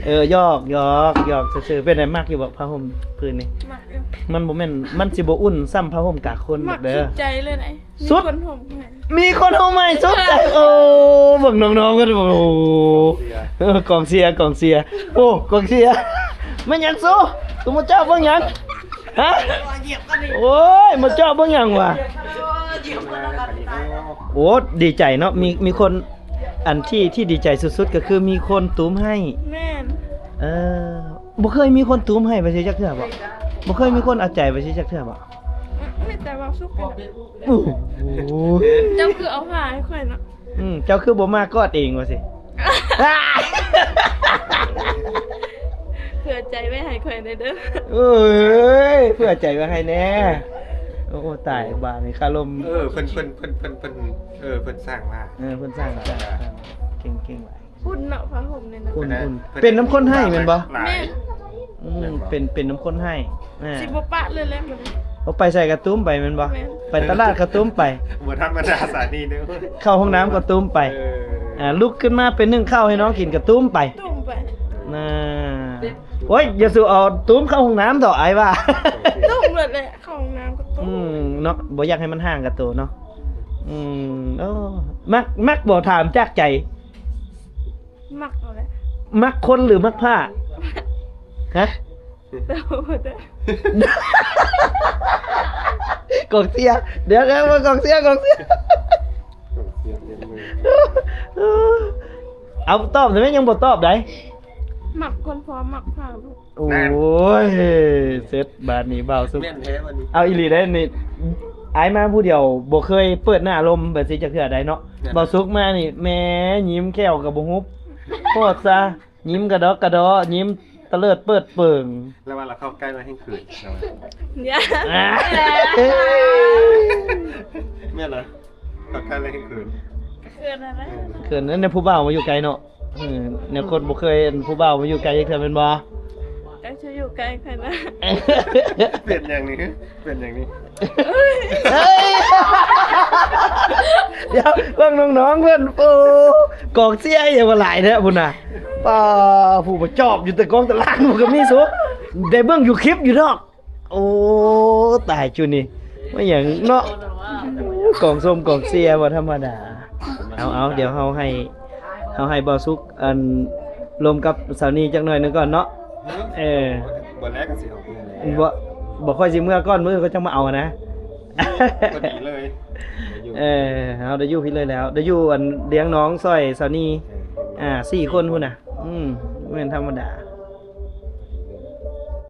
ເອີ ຫຍອກ ຫຍອກ ຫຍອກຊື່ໆ. ເປັນໃດ ມັກຢູ່ບໍ່ ຜ້າຫົ່ມຜືນນີ້? ມັກຢູ່. ມັນບໍ່ແມ່ນ ມັນຊິບໍ່ອຸ່ນສ່ຳຜ້າຫົ່ມກາຄົນເດີ. ມັກສຸດໃຈເລີຍນະ. ສຸດ ມີຄົນຫົ່ມໃຫ້ ມີຄົນຫົ່ມໃຫ້ສຸດໃຈ. ໂອ້ ເບິ່ງນ້ອງໆກັນ ໂອ້ ເອີ ກອງເຊຍ ກອງເຊຍ ໂອ້ ກອງເຊຍ. ແມ່ນຫຍັງຊູ? ຄືມາເຈາະເບິ່ງຫຍັງ? ຮະ? ໂອ້ຍ ມາເຈາະເບິ່ງຫຍັງວະ? ໂອ້ ດີໃຈເນາະ ມີ ມີຄົນ ອັນທີ່ ທີ່ດີໃຈສຸດໆ ກໍຄືມີຄົນຕູມໃຫ້. ແມ່ນ. ເອີ ບໍ່ເຄີຍມີຄົນຕູມໃຫ້ໄປຊື່ຈັກເທື່ອບໍ່? ບໍ່ເຄີຍມີຄົນເອົາໃຈໄປຊື່ຈັກເທື່ອບໍ່? ອືມ ມີແຕ່ເວົ້າສຸກກັນ. ໂອ້ໂຫ ເຈົ້າຄືເອົາຜ້າໃຫ້ຂ້ອຍເນາະ. ອືມ ເຈົ້າຄືບໍ່ມາກອດເອງວ່າຊີ້? ເຜື່ອໃຈໄວ້ໃຫ້ຂ້ອຍແດ່ເດີ. ເອີຍ ເຜື່ອໃຈໄວ້ໃຫ້ແດ່. ໂອ້ ຕາຍບາດນີ້ຄາລົມ. ເອີ ເພິ່ນ ເພິ່ນ ເພິ່ນ ເພິ່ນ ເພິ່ນ ເອີ ເພິ່ນສ້າງມາ. ເອີ ເພິ່ນສ້າງ ສ້າງ ສ້າງ ເກັ່ງ ເກັ່ງຫຼາຍ. ອຸ່ນເນາະ ຜ້າຫົ່ມນີ້ນະ. ອຸ່ນ ເປັນນຳຄົນໃຫ້ແມ່ນບໍ່? ແມ່ນ. ອືມ ເປັນ ເປັນນຳຄົນໃຫ້. ອ່າ ຊິບໍ່ປະເລີຍແຫຼະ. ບໍ່ໄປໃສກະຕຸ້ມໄປແມ່ນບໍ່? ແມ່ນ. ໄປຕະຫຼາດກະຕຸ້ມໄປ. ບໍ່ທຳມະດາສານີ້ເດີ. ເຂົ້າຫ້ອງນ້ຳກະຕຸ້ມໄປ. ເອີ ອ່າ ລຸກຂຶ້ນມາໄປໜຶ້ງເຂົ້າໃຫ້ນ້ອງກິນກະຕຸ້ມໄປ. ຕຸ້ມໄປ. ນະ ໂອ້ຍ ຢ່າສູ່ເອົາຕຸ້ມເຂົ້າຫ້ອງນ້ຳເຖາະ ອ້າຍວ່າ. ຕຸ້ມເລີຍແຫຼະ ເຂົ້າຫ້ອງນ້ຳກະຕຸ້ມ. ອືມ ເນາະ ບໍ່ຢາກໃຫ້ມັນຫ່າງກັບໂຕເນາະ. ອືມ ໂອ້ ມັກ ມັກບໍ່? ຖາມຈາກໃຈ. ມັກເອົາແຫຼະ. ມັກຄົນຫຼືມັກຜ້າ? ຮະ? ກອງເຊຍ ດຽວໆ ເບິ່ງກອງເຊຍ ກອງເຊຍ ເອົາຕອບໄດ້ໄໝ? ຍັງບໍ່ຕອບໃດ໋. ມັກຄົນພໍມັກພາວລູກ. ໂອ້ຍ ເສັດບາດນີ້ບ່າວສຸກ. ແມ່ນແທ້ບັດນີ້. ເອົາອີ່ຫຼີໄດ໋ນີ້ ອ້າຍມາຜູ້ດຽວ ບໍ່ເຄີຍເປີດໜ້າລົມແບບຊີ້ຈັກເທື່ອໃດ໋ເນາະ. ແມ່ນ. ບ່າວສຸກມານີ້ ແໝ ຍິ້ມແຂ້ວກໍບໍ່ຫຸບ ໂພດຊະ. ຍິ້ມກະດອກກະດໍ ຍິ້ມຕະເລີດເປີດເປີງ. ແລ້ວວ່າລາວເຂົ້າໃກ້ລາວແຮ່ງເຂີນ. ຢ່າ ອ່າ ແມ່ນນະ ເຂົ້າໃກ້ລາວແຮ່ງເຂີນ. ເຂີນນັ້ນແຫຼະ ເຂີນນັ້ນນະ. ຜູ້ບ່າວມາຢູ່ໄກເນາະ. ເອີ ແນວຄົນບໍ່ເຄີຍ ຜູ້ບ່າວມາຢູ່ໄກຈັກເທື່ອແມ່ນບໍ່? ຈັກຊິຢູ່ໃກ້ໃຜນະ. ເປັນຫຍັງນີ້? ເປັນຫຍັງນີ້? ເຮີ້ຍ ດຽວ ເບິ່ງນ້ອງໆເພິ່ນ ໂອ້ ກອງເຊຍຫຍັງວ່າຫຼາຍແທ້ພຸ້ນນະ. ປ້າ ຜູ້ມາຈອບຢູ່ແຕ່ກອງຕະລາງ ມັນກໍມີສຸ ໄດ້ເບິ່ງຢູ່ຄລິບຢູ່ດອກ. ໂອ້ ຕາຍຈຸນີ້ ມາຫຍັງເນາະ. ກອງຊົມກອງເຊຍບໍ່ທຳມະດາ. ເອົາໆ ດຽວເຮົາໃຫ້ ເຮົາໃຫ້ບ່າວສຸກ ອັນ ລົມກັບສາວນີຈັກໜ້ອຍໜຶ່ງກ່ອນເນາະ. ເອີ ບໍ່ແລກກໍຊິອອກເມືອແລ້ວ. ບໍ່ ບໍ່ຄ່ອຍຊິເມືອກ່ອນ ມື້ອື່ນເຂົາຈັ່ງມາເອົານະ. ພໍດີເລີຍ. ເອີ ເຮົາໄດ້ຢູ່ພີ້ເລີຍແລ້ວ ໄດ້ຢູ່ ອັນ ລ້ຽງນ້ອງຊ່ອຍສາວນີ ເອີ ອ່າ ສີ່ຄົນພຸ້ນນະ. ອືມ ບໍ່ແມ່ນທຳມະດາ.